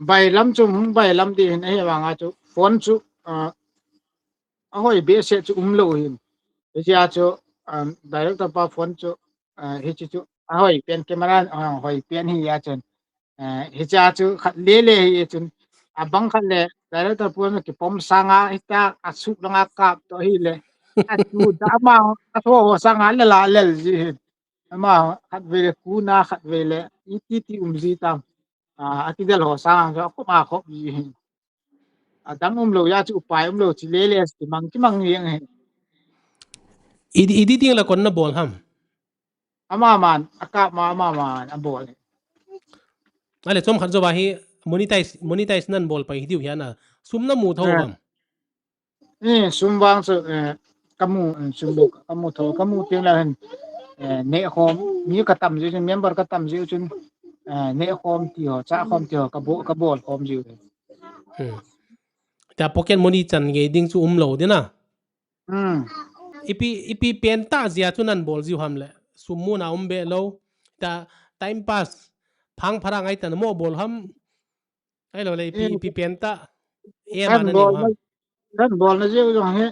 Bailam chu hung bailam di hin, ahi vanga chu phone chu, ah, a hoi be se chu um lo hin. Hichia chu, um, director pa phone chu, ah, hichi chu a hoi pen camera, ah, hoi pen hi ya chun. Ah, hichia chu khat le le hi chun. A bang khat le director phone ki pom sanga hita a suk langa kap to hi le. A chu da ma a tho ho sanga le la lel ji hin. Ama khat vei le kuna khat vei le iti ti um ji tam. Ah, ati del ho sang, so, ko ma khop ji hin. Adang um lo ya chu upai um lo chi le le chi mang chi mang yang hin. Edi-, editing la kon na bol ham. Ama man, aka ma ama man, a bol. Ale chom khat jo ba hi monetize, monetize nan bol pai hi diu hi ana. Sum na mu tho ham. Eh, sum vang chu, eh, ka mu, eh, sum bu, ka mu tho, ka mu teng la hin, eh, ne khom, mi ka tam ji chun, member ka tam ji chun, eh, ne khom ti ho, cha khom ti ho, ka bo, ka bol khom ji. Hmm. Ta pocket money chan nge ding chu um lo de na. Hmm. Ipi, ipi pen ta jia chu nan bol ji ham le. Sum mu na um be lo. Ta time pass. Phang phara ngai ta na mo bol ham. Ai lo le ipi, eh, ipi pen ta. E ma na ni ham. Kan bol na jeu jong hi,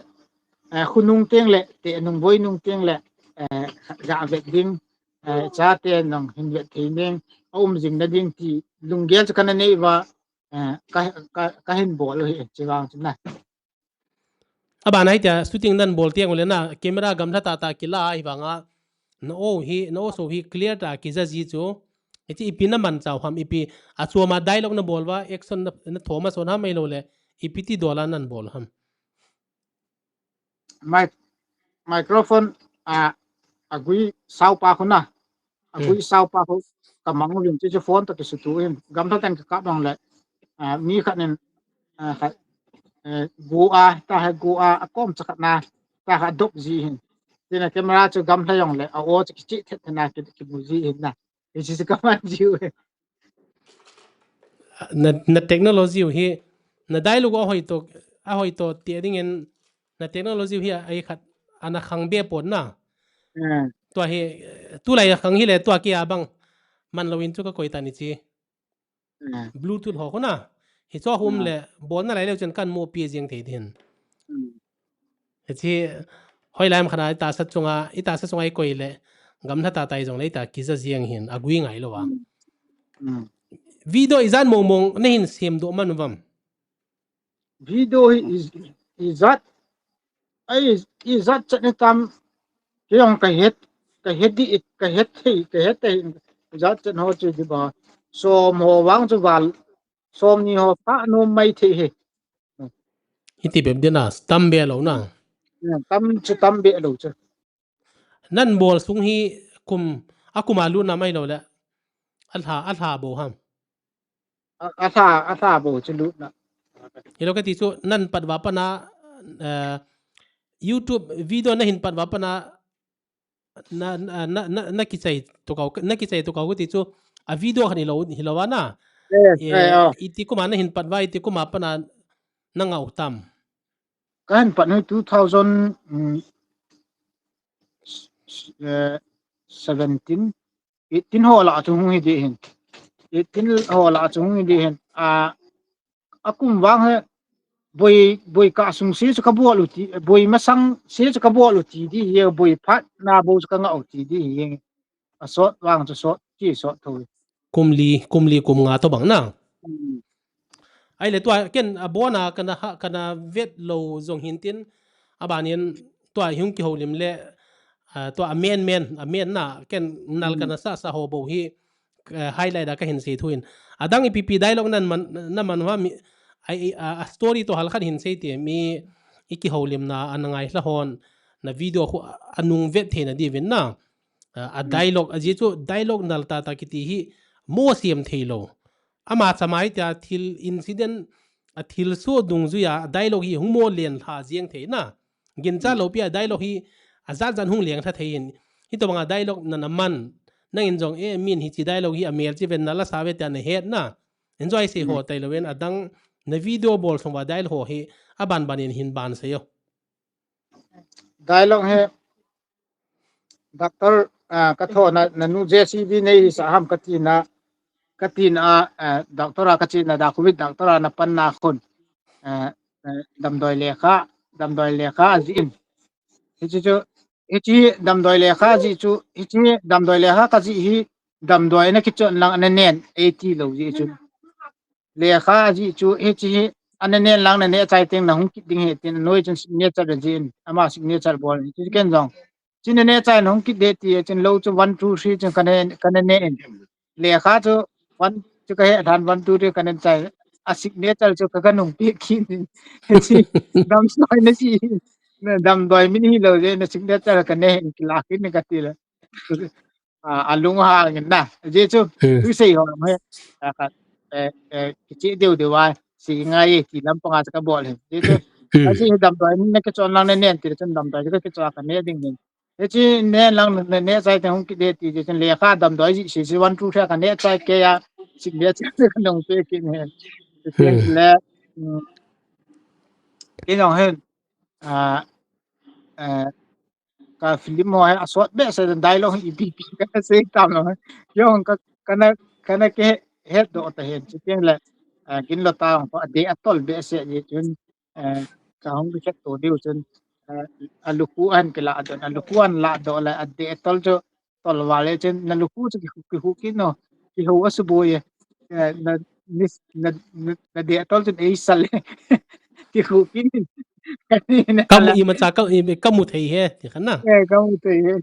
eh, khonung teng le, te nung boi nung teng le, eh, ja vet ding, eh, cha te nong hin vet thei ning, a um jing na ding ti, lunggel chu kana nei va, eh, ka, ka, ka hin bol hi, chi vang chu na. Aban ai tia, shooting nan bol tiang u le na, camera gamla ta ta kila ai vanga, na o hi, na o so hi clear ta kija ji chu. Hichi ipi na man chau ham, ipi a choma dialogue na bol va, action na, na thoma son ham ai lo le, ipi ti dola nan bol ham. Mic-, microphone a, a gui sau pa khuna. A gui sau pa ho ka mang uvin, chu chu phone to kisutu in. Gamlha ten ka kap bang le, a, mi khat nin, a, khat, eh, gu a, ta he gu a, a kom cha khat na, ta kha dop ji hin. Tina camera chu gamlha jong le, a o chu kichi thet na ki, kimu ji hin na. Hichi chu ka man ji u. Na, na technology u hi, na dialogue a hoi to, a hoi to ti ding in, na technology u hi a, a khat, ana khang be pon na. Hmm. Tua hi, tulai a khang hi le, tua kia bang, man lo in chu ka koi ta ni chi. Hmm. Bluetooth ho khu na. Hi chu hum le, bol na lai leu chen kan mo pi jing thei din. Hmm. Hichi, hoi lai am khana i tahsa chunga, i tahsa chunga i koi le, gamlha ta tai jong le i ta kija jiang hin, a gui ngai lo a. Mm. Mm. Video ijat mong mong na hin sem doh man uvam. Video hi ij-, ijat, ai, ijat chat ni tam, kei jong ka het, ka het di, ka het thei, ka het thei, ijat chat ho chu di ba, som ho vang chu val, som ni ho pha nom mai thei he. Hiti bep din a, tam be lo na. Hmm, tam chu tam be lo chu. Nan bol sung hi kum, a kum a lut na mai lo le. A lha, a lha bo ham. A, a lha, a lha bo chu lut na. Hi lo ka ti chu, nan pat va pana, eh, YouTube video na hin pat va pana, na, na, na, na, na kichai to kau, na kichai to kau ti chu a video khan hi lo, hi lo va na. Eh, eh, oh. Iti kum a na hin pat va, iti kum a pana na ngau tam. Ka hin pat hi two thousand, mm, s-, s-, eh, seventeen, eighteen ho la chu hung hi di hin. Eighteen ho la chu hung hi di hin. A, a kum vang he, boi, boi ka sung se chu ka bol u ti, boi masang se chu ka bol u ti di hi, boi phat na bo chu ka ngau ti di hi. A sot vang chu sot, ti sot tho. Kum li, kum li, kum nga to bang na. Hmm. Ai le tua ken a bona kana ha, kana vet lo jong hin tin, a ban in tua hung kihoulim le, a, tua a men men, a men na, ken nal kana sa sa ho bo hi, eh, highlight a ka hin sei thu in. Adang ipi pi dialogue nan man, na man va mi, ai, a, a story to hal khat hin sei ti mi i kihoulimna a na ngai hla hon na video khu a, a nung vet theina di vin na. A, a dialogue, a ji chu dialogue nal ta ta kiti hi mo siam thei lo. Ama chamai tia thil incident, a thil so dungjui a dialogue hi hung mo len hla jiang thei na. Gincha lo pi a dialogue hi a zat zat hung leng tha thei in. Hi to banga dialogue na na man. Nang in jong, eh, min hi chi dialogue hi a mel chi ven na la sa ve tia na het na. Enjoy sei ho tai lo ven adang na video bol sung va dialogue ho hi a ban ban in hin ban sei yo. Dialogue he, Doctor, ah, ka tho na, na nu J C B nei hi sa ham ka ti na, ka ti na, ah, doctor a ka chi na da covid doctor a na pan na khun. Ah, eh, damdoi lekha, damdoi lekha a ji in. Hichi chu, hichi damdoi lekha a ji chu, hichi damdoi lekha ka ji hi, damdoi na kichon lang na nen, eighty lo ji chu. Lekha a ji chu, hichi hi, ana nen lang na ne chai teng na hung kit ding he tin, noi chun signature a ji in, ama signature bol, hichi ken jong. Chin ne chai na hung kit de ti, chin lo chu one, two, three chun ka ne, ka ne ne in. Lekha chu one chu ka he than one, two, three ka ne chai. A signature chu ka ka nung pi kit in. Chi damdoi na ji. Na damdoi min hi lo je na signature ka ne in kila kit ni ka ti le. A, a lunghang in na. Ji chu, hmm, tu sei ho he. A ka, eh, eh, kichi deu deu a. Si ngai ti lam panga ka bol he. Ji chu. Hmm. A ji damdoi na kichon lang ne ne ti chun damdoi ka kichon ka ne ding ding. Hichi ne lang ne, ne chai te hung kit de ti, ti chun lekha damdoi ji si, si one, two, three ka ne chai ke ya, signature ka nung pe kit ne. Ti le, mm, ti nong hen, a, eh, ka film ho he, a sot be se dialogue ipi pi ka sei tam lo. Yong ka, ka na, ka na ke het do ta hen, ti le, a, kin lo ta ko a de a tol be se ji chun, eh, ka hung kichat to diu chun, eh, a lukhu an kila don, a lukhu an la do la a de tol chu tol vale chun na lukhu chu ki, ki hu kin no, ki hu a su bo ye, eh, na, nis, na, na, na de tol chun ei sal, ki hu kin. Kamu i ma cha ka, i, kamu thei he, ti khan na. Eh, kamu thei he.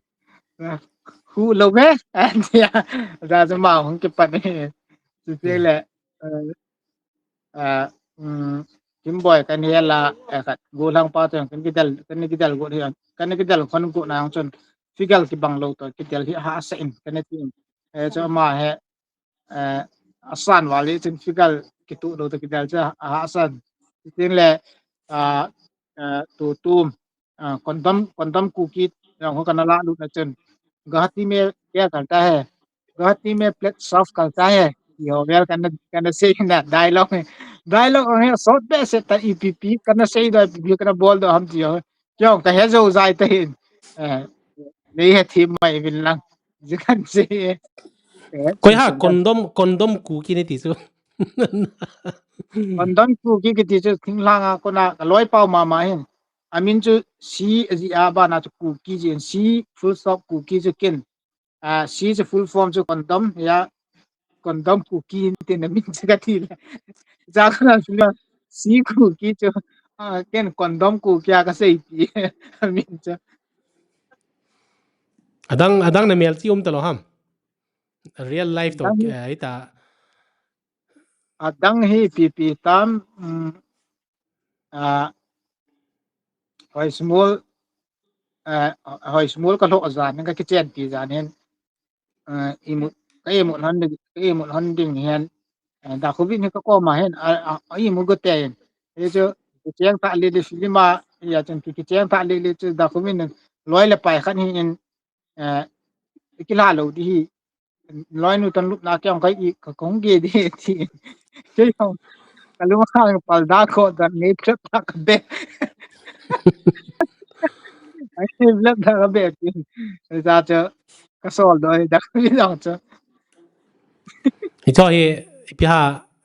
Na, hu lo me, an tia, da chu ma hung kipan he. Chu te le, eh, a, um, Kimboi kan he la, eh, khat, gu lang pa chun, kan kidal, kan kidal gu hi, kan kidal khon gu na chun, figure kibang lou toh kidel hi ahahsa in kana ti. Eh, chu ama hi, eh, asan vale chun figure kituh lou toh kidel chu ahahsa in. Tin le, ah, eh, tu tu, ah, condom, condom Kuki jong ho kana lalut na chun, Guwahati mein kya karta hai? Guwahati mein plate saaf karta hai. Ti ho vel kana, kana sei na dialogue. Dialogue ho hi short behseh tah ipi ipi kana sei doh, ipi ipi kana bol doh ham ti ho. Kei jong kahe jou jai ta hin. Eh, nei hethem mai uvin lang. Ji kan sei. Eh, Koi ha, condom, condom Kuki nati chu. Condom Kuki kiti chu thinglhang a kona kaloipa mama hin. Amin chu C aji a, abana chu Kuki ji in, C full stop Kuki chu ken. Ah, C chu full form chu condom, ya, condom Kuki tin amin chu kati le. Ja kana chu C Kuki chu, ah, ken condom Kuki a kasei ti amin chu. Adang, adang na melchih um talou ham? Real life toh, adang hi, eh, ita. Adang hi ipi ipi tam, um, ah, hoi small, eh, hoi small kalhoh jan, kakichenpi jan hin, eh, imut, ka imut hon ding, ka imut hon ding hin, eh, Dakhuvin hi kakoma hin, a, a, a imut go te hin. Hichu, kicheng tah lele film a, ya chun ki, kicheng tah lele chu Dakhuvin loi le pai khat hi in, eh, kila lou di hi, loinu tan lupna kei jong kai i, ka kong ge di ti. Kei jong kalung khang palda ko dan nei trap ta kabe. Ai, nei trap ta kabe ti. Ja chu kasol doh da, mi jong chu. Hichu hi, ipi ha,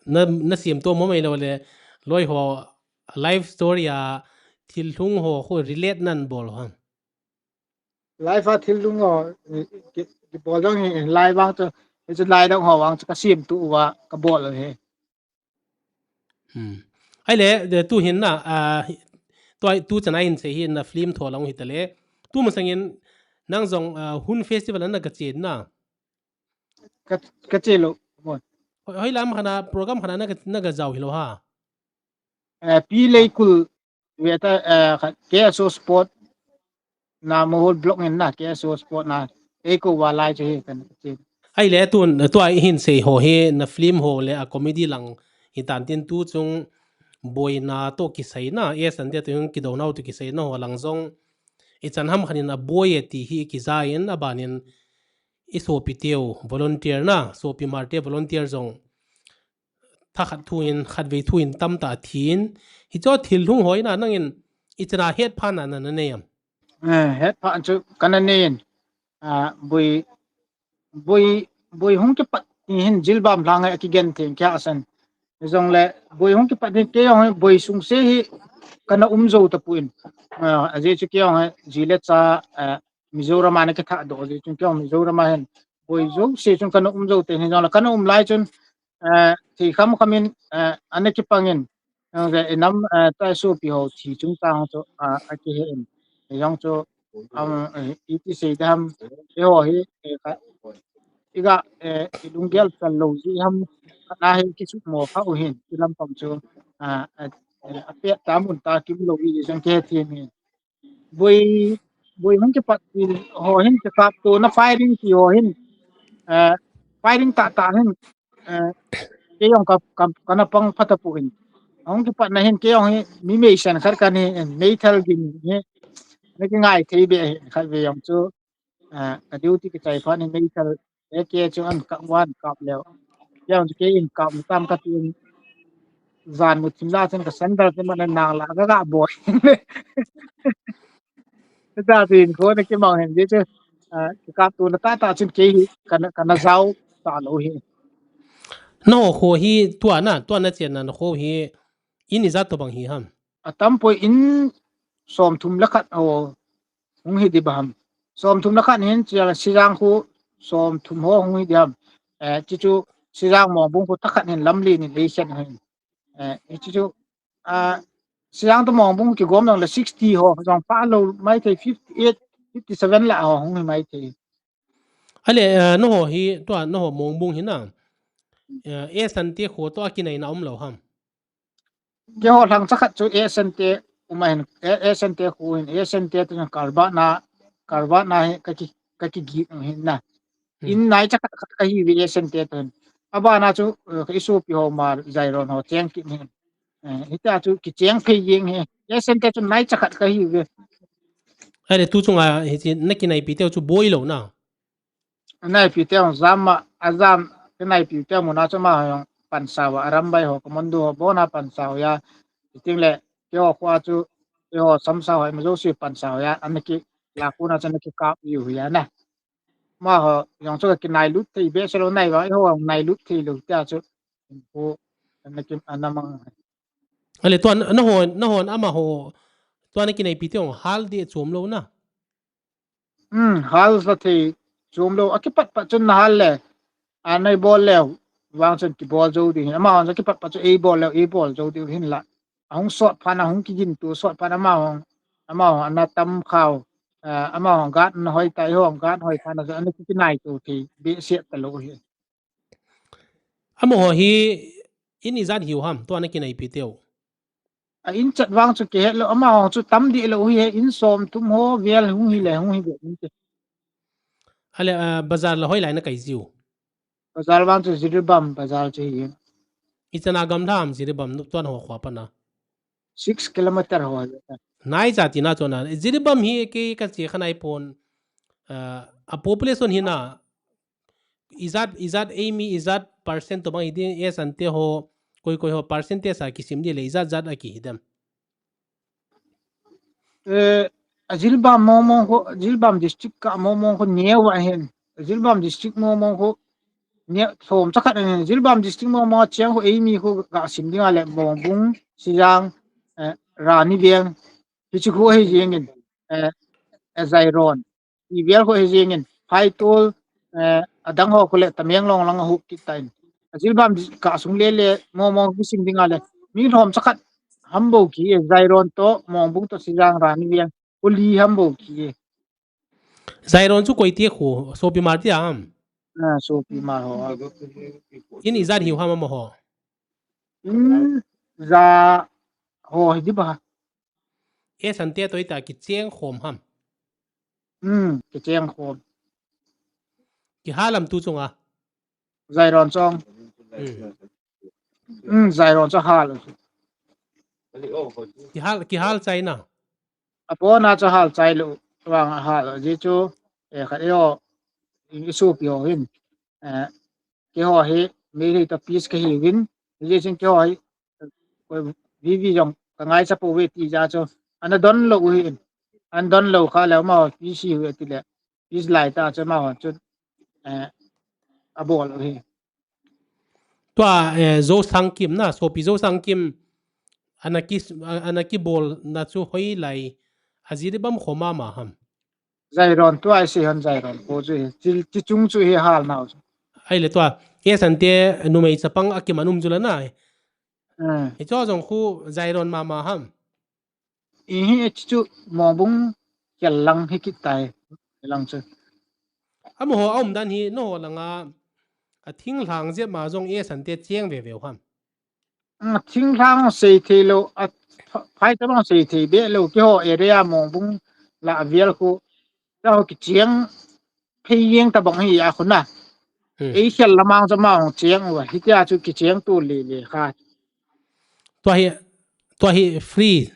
na, na siam to mo mai lou le, loi ho, life story a, thil lhung ho, ho relate nan bol ho. Life a thil lhung ho, i, ki, kibol jong hi, lai vang chu, hichu lai dong ho vang chu kasiam tu uva, kabol u hi. Hmm. Ahile, de, tu hin na, ah, hi, tu ai, tu chan a hin sei hin na film tho lang hi ta le. Tu masang in, nang jong, ah, Hun Festival a na gache na. Ka, kache lou, bon. Hoi, hoi lam khana, program khana na ga, na gajao hilou ha. Eh, Pi Leikul, Veta, eh, kha, K S O Sport, na Mohol block in na, K S O Sport na, eiko va lai chu hi kan che. Ahile tun, tua i hin sei ho hi, na film ho le a comedy lang, hi tan tin tu chung, boina toh kisei na, S N T toh kidou nau toh kisei na ho lang jong, i chan ham khan in a boi e ti hi kija in, aban in, i sopi teu, volunteer na, sopi marte volunteer jong, thakhat thu in, khatvei thu in tamtah thi in, hichu thil lhung ho in a nang in, i chan a hetphah na na, na nei am? Eh, hetphah chu kana nei in, ah, boi, boi, boi hung kipat ni hin jilbam lhang a kigen theng kya asan. Jong le, boi hung kipat ni kei jong boi sung se hi kana um jou tapon. Ah, ajeh chu kei jong ji le cha, ah, Mizoram a na kitha doh jeh chun kei jong Mizoram a hin boi jouse chun kana um jou te hin jong le kana um lai chun, eh, thei kham kham in, eh, ana kipang in, jong le i nam, eh, tai sopi ho thi chungchang chu, ah, akihe in. Jong chu, um, eh, iti sei dam, eiho hi, eh, ka, iga, eh, ilunggel chal lou ji ham, kana hi kisukmo kha u hin, i lampang chu, ah, eh, eh, apet ta mun ta kim lou ji jong kei thim hin. Boi, boi hung kipat ti ho hin, kikaptona firing ti ho hin, eh, firing tah tah hin, eh, kei jong ka, ka, kana pang pha tapon. Hung kipatna hin kei jong hi mi meisan khat kana hi, meithal gin hi, na kingai thei be hi, khatvei jong chu, eh, ka duty kichai phat in meithal, eh, kei chu an kap wan kap leu. Kei jong chu kei in kap tam katin, jan mu thim la chun ka sandal te man nang la ka ga boi. Ka tin ko na kimang hen je chu, ah, kikaptona tah tah chun kei hi kana, kana jao talou hi. Na ho kho hi tua na, tua na chenna na kho hi in ijat tobang hi ham? Atampoi in somthum le khat ho hung hi di ba ham. Somthum le khat hin chia Sijang khu somthum ho hung hi di ham. Eh, chuchu Sijang Mongbung khu thakhat hin lamlen in eikhen hin. Eh, chuchu, ah, Sijang to Mongbung kigom jong le sixty ho jong pha lou maithei, fifty eight, fifty seven la ho hung hi maithei. Ahile, eh, na ho hi, tua na ho Mongbung hi na, eh, S N T kho to a kinaina um lou ham? Keiho lhang chakhat chu S N T um ahin, eh, S N T kho hin, S N T to jong Karbah na, Karvat na hi ka ki, ka kigin u hin na. Hmm. In nai cha khat khat ka hi ve Asian te toh hin. Abana chu, eh, ka isopi ho ma Zairon ho cheng kit hin. Eh, hitia chu kicheng phei jeng hi. Asian te chu nai cha khat ka hi ve. Ahile tu chunga hichi na kinaipi teu chu boi lou na. Naipi teu jam ma, ajam, kinaipi teu muna chu ama ho jong pansa uva, Arambai ho, Commando ho, abona pansa uva. Hiting le, keiho kho a chu, keiho samsa ho, ima jouse pansa uva, ana kilah kona chu ana kikap u hi a na. Amaho jong chu ka kinailut thei behseh lou nai vang, eiho jong nailut thei lou tia chu. Ko, ana ki, ana mang. Ahile tua na, nahon, nahon amaho, tua na kinaipi teu hal ding chom lou na. Hmm, hal sa thei chom lou. Akipat pat chun na hal le. Ana bol le. Vang chun kibol jou ding. Amahon sa kipat pat chun eibol le, eibol jou ding hin la. Ahung sot phat na, ahung kigin to sot phat na amahon. Amahon ana tam khao. Ah, amahon guard ana hoi tai, eihon guard hoi phat na chu ana ki, kinai to thei behseh talou hi. Amaho hi in ijat hiu ham, tua na kinaipi teu. A in chat vang chu kihet lou, amaho chu tam deh lou hi he, in som thum ho vel hung hi le, hung hi ve inte. Ahile, ah, bazar la hoilai na kai jiu? Bazar vang chu Jiribam bazar chu hi. Ichan a gamla ham Jiribam, tua naho kho a pat na? Six kilometer ho. Nai cha tina chona. Jiribam hi kei ka che kha nai pon. Ah, a population hi na, ijat, ijat eimi, ijat percent tobang hi ding, Asante ho, koi koi ho percentage a kisim ding le, ijat jat a kihi dem? Eh, a Jiribam mong mong kho, Jiribam district kah mong mong kho neo ahin. A Jiribam district mong mong kho neo, thom cha khat ahin. Jiribam district mong mong a cheng kho eimi kho kasim ding a le Mongbung, Sijang, eh, Rani Veng. Hichu kho ahi jeng in. Eh, eh, Zairon. Ivel kho ahi jeng in. Phaitol, eh, adang ho kho le Tamenglong lang a hup kit tan. A Jiribam kah sung le le mong mong kisim ding a le. Mi thom cha khat ham bou ki, eh, Zairon to, Mongbung to, Sijang, Rani Veng. Kho li ham bou ki. Zairon chu koi ti kho, sopi mal ti ham? Ah, sopi mal ho. In ijat hiu ham amaho? In ja ho hi di ba. Asante toh ita kicheng khom ham? Hmm, kicheng khom. Kihal am tu chunga? Zairon chong. Hmm. Hmm, Zairon chu hal. Kihal, kihal chai na? Abona chu hal chai lou, vang a hal, ajeh chu, eh, khat eiho, i sopi ho hin, eh, keiho hi, Meitei toh peace kahiuvin, ajeh chun keiho hi, koi, V V jong ka ngaicha pouve ti jeh chu, ana don lou u hin, ana don lou kha le, amaho peace hiuve ti le, peace lai tah chu amaho chun, eh, abol u hi. Tua, eh, Zosangkim na, sopi Zosangkim, ana ki, ana kibol na chu hoilai, a Jiribam kho mama ham? Zairon tua isi han Zairon kho chu hi, chi, chi chung chu hi hal nau chu. Ahile tua, Asante numei chapang akiman um chu la na. Hmm. Hicho jong khu Zairon mama ham? Ihi, hichu Mongbung khel lang hi kit tai, lang chu. Amaho a um dan hi, naho langa, a thinglhang jep ma jong Asante cheng ve ve u ham? A thinglhang sei thei lou, a pha-, phai tabang sei thei be lou, keiho area Mongbung la avel khu, keiho kicheng phei jeng tabang hi a khu na. Hmm. Ei khel lamang chu amaho cheng uva, hitia chu kicheng to le le kha. Tua hi, tua hi free.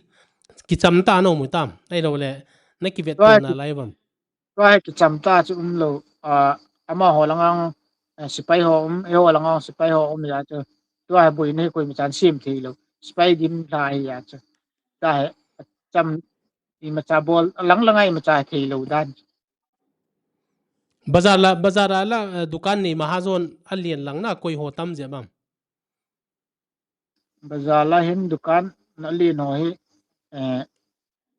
Kicham tah na um u tam. Ahilou le, na kivet to na lai vam. Tua hi kicham tah chu um lou. Ah, amaho langa, eh, sepai ho um, eiho langa sepai ho um jeh chu. Tua hi boina hi koima chan sem thei lou. Sepai dim lha hi jeh chu. Tua hi, cham imacha bol, lang langa imacha thei lou dan. Bazar la, bazar a la, eh, dukan nei mahajon alen lang na koi ho tam jep am? Bazar la hin dukan na alen ho hi, eh,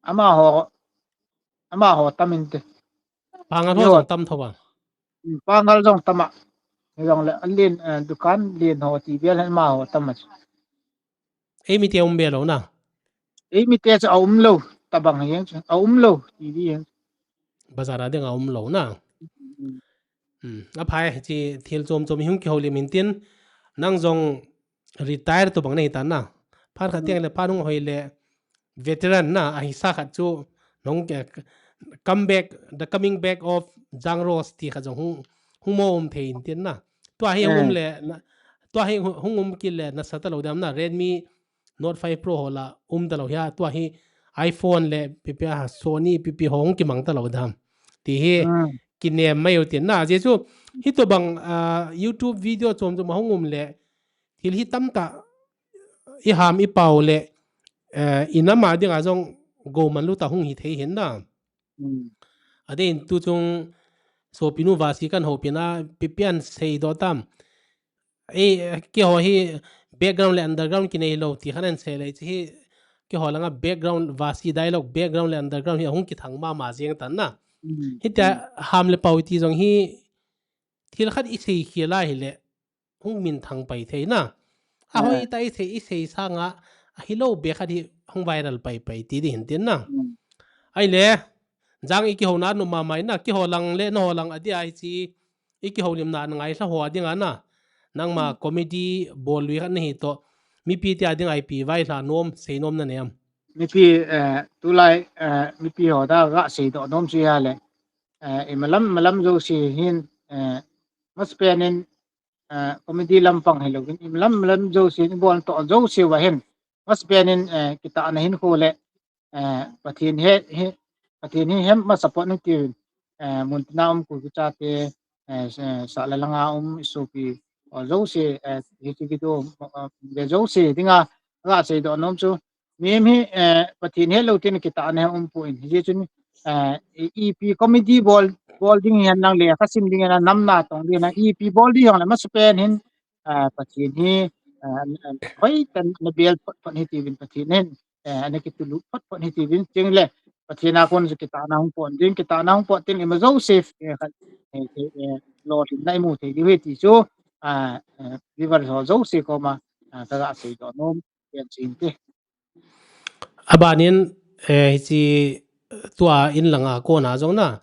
amaho, amaho tam inte. Pangal ho jong tam tho a? Hmm, pangal jong tam a. Jong le alen, eh, dukan alen ho ti vel hin amaho tam a. Eimi te um be lou na? Eimi te chu a um lou, tabang hi jeng chu. A um lou, ti di jeng. Bazar a ding a um lou na? Hmm. Hmm. Aphai, chi thil chom chom i hung kihoulim hin tin, nang jong retire tobang na hi ta na. Phat khat teng le phat hung hoi le veteran na, ahisa khat chu nong ke, comeback, the coming back of Jang Rose ti kha jong hung, hung mo um thei in tin na. Tua hi hung um le, na, tua hi hung, hung um kit le nasa ta lo dam na, Redmi Note five Pro ho la um ta lo hia, tua hi iPhone le pipi a Sony pipi ho hung kimang ta lo dam. Ti hi kinem mai u tin na. Jesu, hi to bang, ah, YouTube video chom chom a hung um le, thil hi tam ta, i ham i pau le, eh, i nam a ding a jong go man lu ta hung hi thei hin na. A dei in tu chung sopinu Vasi kan hopina, pipian sei do tam. E, keiho hi background le underground kinei lo ti khan an sei le chi hi keiho langa background Vasi dialogue background le underground hi hung kithang mama jeng tan na. Hitia ham le pau ti jong hi thil khat i sei khia lai hi le hung min thang pai thei na. A hoi ta i sei, i sei sanga a hi lo be khat hi hung viral pai pai ti di hin tin na. Ai le, Jang i kiho na nu ma mai na, kiho lang le na ho lang a di ai chi, i kiho lim na ngai hla ho a ding a na. Nangma comedy bol lui khat na hi to, mipi ti a ding ai pi vai hla nom, sei nom na nem. Mipi, eh, tulai, eh, mipi ho da ga sei do nom si ha le. Eh, i malam, malam jo si hin, eh, mas penin, eh, comedy lampang hi lo hin, i malam, malam jo si hin, bol to jo si wa hin. Mas penin, eh, kita na hin ko le, eh, Pathen he, he, Pathen hi hem ma support ni ti, eh, mun tina um ku cha te, eh, sa, sa la langa um i sopi, o jo si, eh, hi ti video, eh, ve jo si dinga, ga sei do nom chu, mi mi, eh, Pathen he lo tin kita na um pu in, hi chun, eh, i, i pi comedy bol, bol ding hen lang le, ka sim ding hen nam na tong ding na, i pi bol ding yang le mas pen hin, eh, Pathen hi, eh, hoi tan na bel phot phot hi ti vin Pathen hin, eh, ana kitulu phot phot hi ti vin ting le, Pathen a kon zu kita na hung pon ding, kita na hung pon tin i ma jo safe, eh, khat, eh, eh, eh, lo tin na i mu thei di hi ti chu, ah, eh, viewers ho jo si ko ma, ah, ka ga sei do nom, pen sin ti. Abanin, eh, hichi tua in langa kona jong na,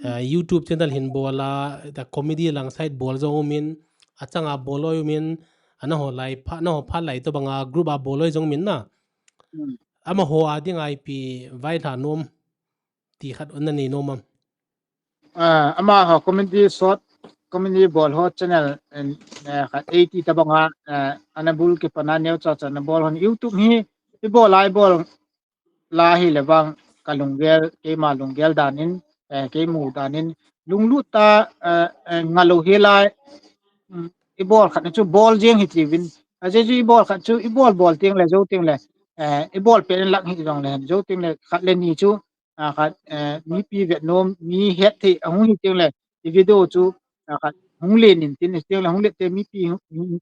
eh, YouTube channel hin bol a, the comedy lang side bol jong umin, achanga bol loi umin, ana ho lai pha, na ho pha lai to banga group a bol loi jong min na. Ama ho a ding ai pi vai hla nom ti khat na nei nom am. Ah, ama ho comedy short, comedy bol ho channel, eh, khat eighty ta banga, eh, ana bul ki pana neo cha cha na bol hon YouTube hi, i bol ai bol la hi le vang ka lunggel, keima lunggel dan in, eh, kei mu dan in, lunglut ta, eh, eh, nga lo hi lai, mm, i bol khat na chu bol jeng hi ti vin. A je chu i bol khat chu, i bol bol ting le, jo ting le, eh, i bol pen lak hi jong le, jo ting le, khat le ni chu, a khat, eh, mipi vet nom, mi het thei, a hung hi ting le, i video chu, a khat, hung len in tin, ting le, hung let te mipi, hung, hung,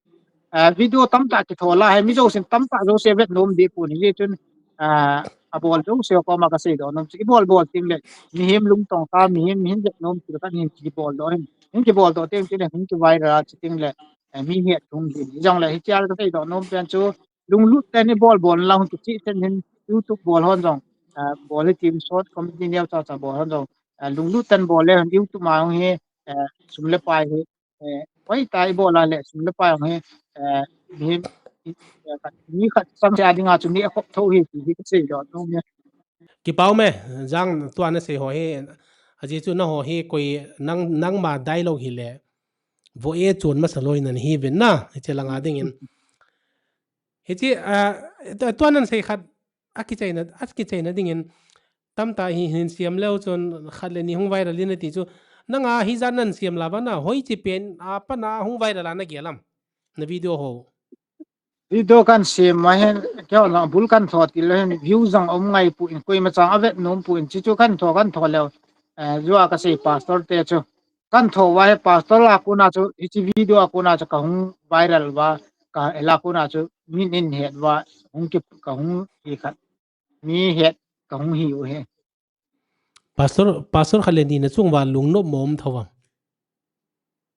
eh, video tam ta ki tho la, he mi jo sin tam ta jo se vet nom di pu ni, je chun, a, a bol jo se ko ma ka sei do nom, i bol bol ting le, mi hem lung tong ta, mi hem, mi hem vet nom, ti ka ni ki bol do hin, hin ki bol do ting, ting le, hin ki viral chi ting le, eh, mi het thum din, jong le, hi chial ka sei do nom pen chu, lunglut ten i bol bol la hung kichi ten hin YouTube bol hon jong, ah, bol hi tim short comedy neo cha cha bol hon jong, ah, lunglut ten bol le hon YouTube ma hung hi, eh, sum le pai hi, eh, pai ta i bol a le sum le pai hung hi, eh, mi, eh, mi khat sang cha dinga chu ni a khop tho hi ti hi ka sei do nom ne. Kipau me, Jang tua na sei ho hi, a ji chu na ho hi koi nang, nangma dialogue hi le, vo e chun masa loi nan hi vin na, hi che langa ding in. Hichi, ah, tua, tua nan sei khat, a kichaina, a kichaina ding in, tam ta hi hin siam leu chun khat le ni hung viral in a ti chu, nanga hi jan nan siam la va na, hoi chi pen, a pa na hung viral a na gel am, na video ho. Video kan siam ma hin, keo na bul kan tho ti le hin, view jang om ngai pu in, koi ma chang a vet nom pu in, chi chu kan tho, kan tho leu, eh, jua ka sei pastor te chu. Kan tho va he pastor la kona chu, hichi video a kona chu ka hung viral va, ka la kona chu min in het va, hung ki, ka hung hi khat. Mi het ka hung hi u he. Pastor, pastor khat le ni na chung va lungnop mo um tho va.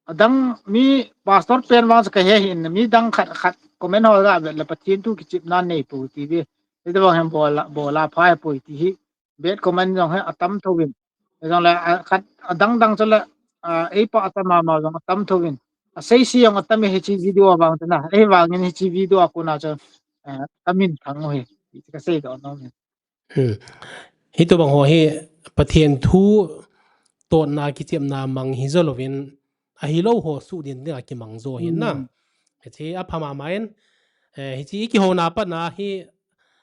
Adang mi pastor pen vang chu ka he hin, mi dang khat khat comment ho ga vet le Pathen thu kichip na nei pu ti ve. Ti vang hem bol la, bol la pha he pu ti hi. Bad comment jong hi atam tho vin. Jong le, a, khat adang dang chu le, a, ei pa atam ma ma jong atam tho vin. A sei si jong atam hi chi video vang chu na. Ei vang in hi chi video a kona chu, a, amin thang u hi. Ka sei do nom hi. Hmm. Hi to bang ho hi Pathen thu totna kichepna mang hi jolou vin, ahilou ho suhdin dinga kimang jo hin na. Hmm. Hiche apha mama in, eh, hiche ikihouna pat na hi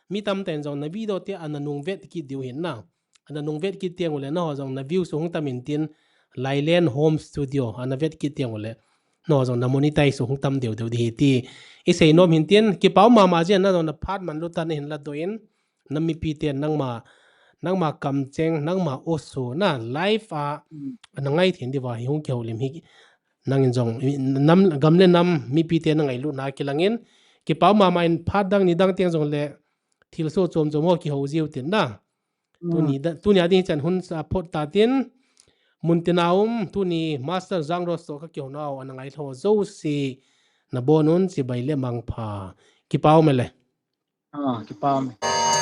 mi tamtah in jong na video te ana nung vet kit diu hin na. Ana nung vet kit teng uleh naho jong na views hung tam in tin, Lailen Home Studio ana vet kit teng uleh naho jong na monetize hung tam deu deu di hi ti isei nom hin tin, kipa um mama jeh in na jong na phat man lut a na hin ladoh in, na mipi ten nangma, nangma kamcheng, nangma oso na live a, hmm, ana ngai thei diuva hi hung kihoulim hi, nangin jong, nam, gam le nam mipi te na ngailutna kilang in, kipa um mama in phat dang ni dang teng jongleh thilsoh chom chom ho kihou jiu tin na. Hmm. Tuni da, tuni a ding chan hun sa phot ta tin, muntina um, tuni Master Jangros toh kakihouna u ana ngailhah jouse, nabon un chibai le mangpha. Kipa um e le. Ah, kipa um e.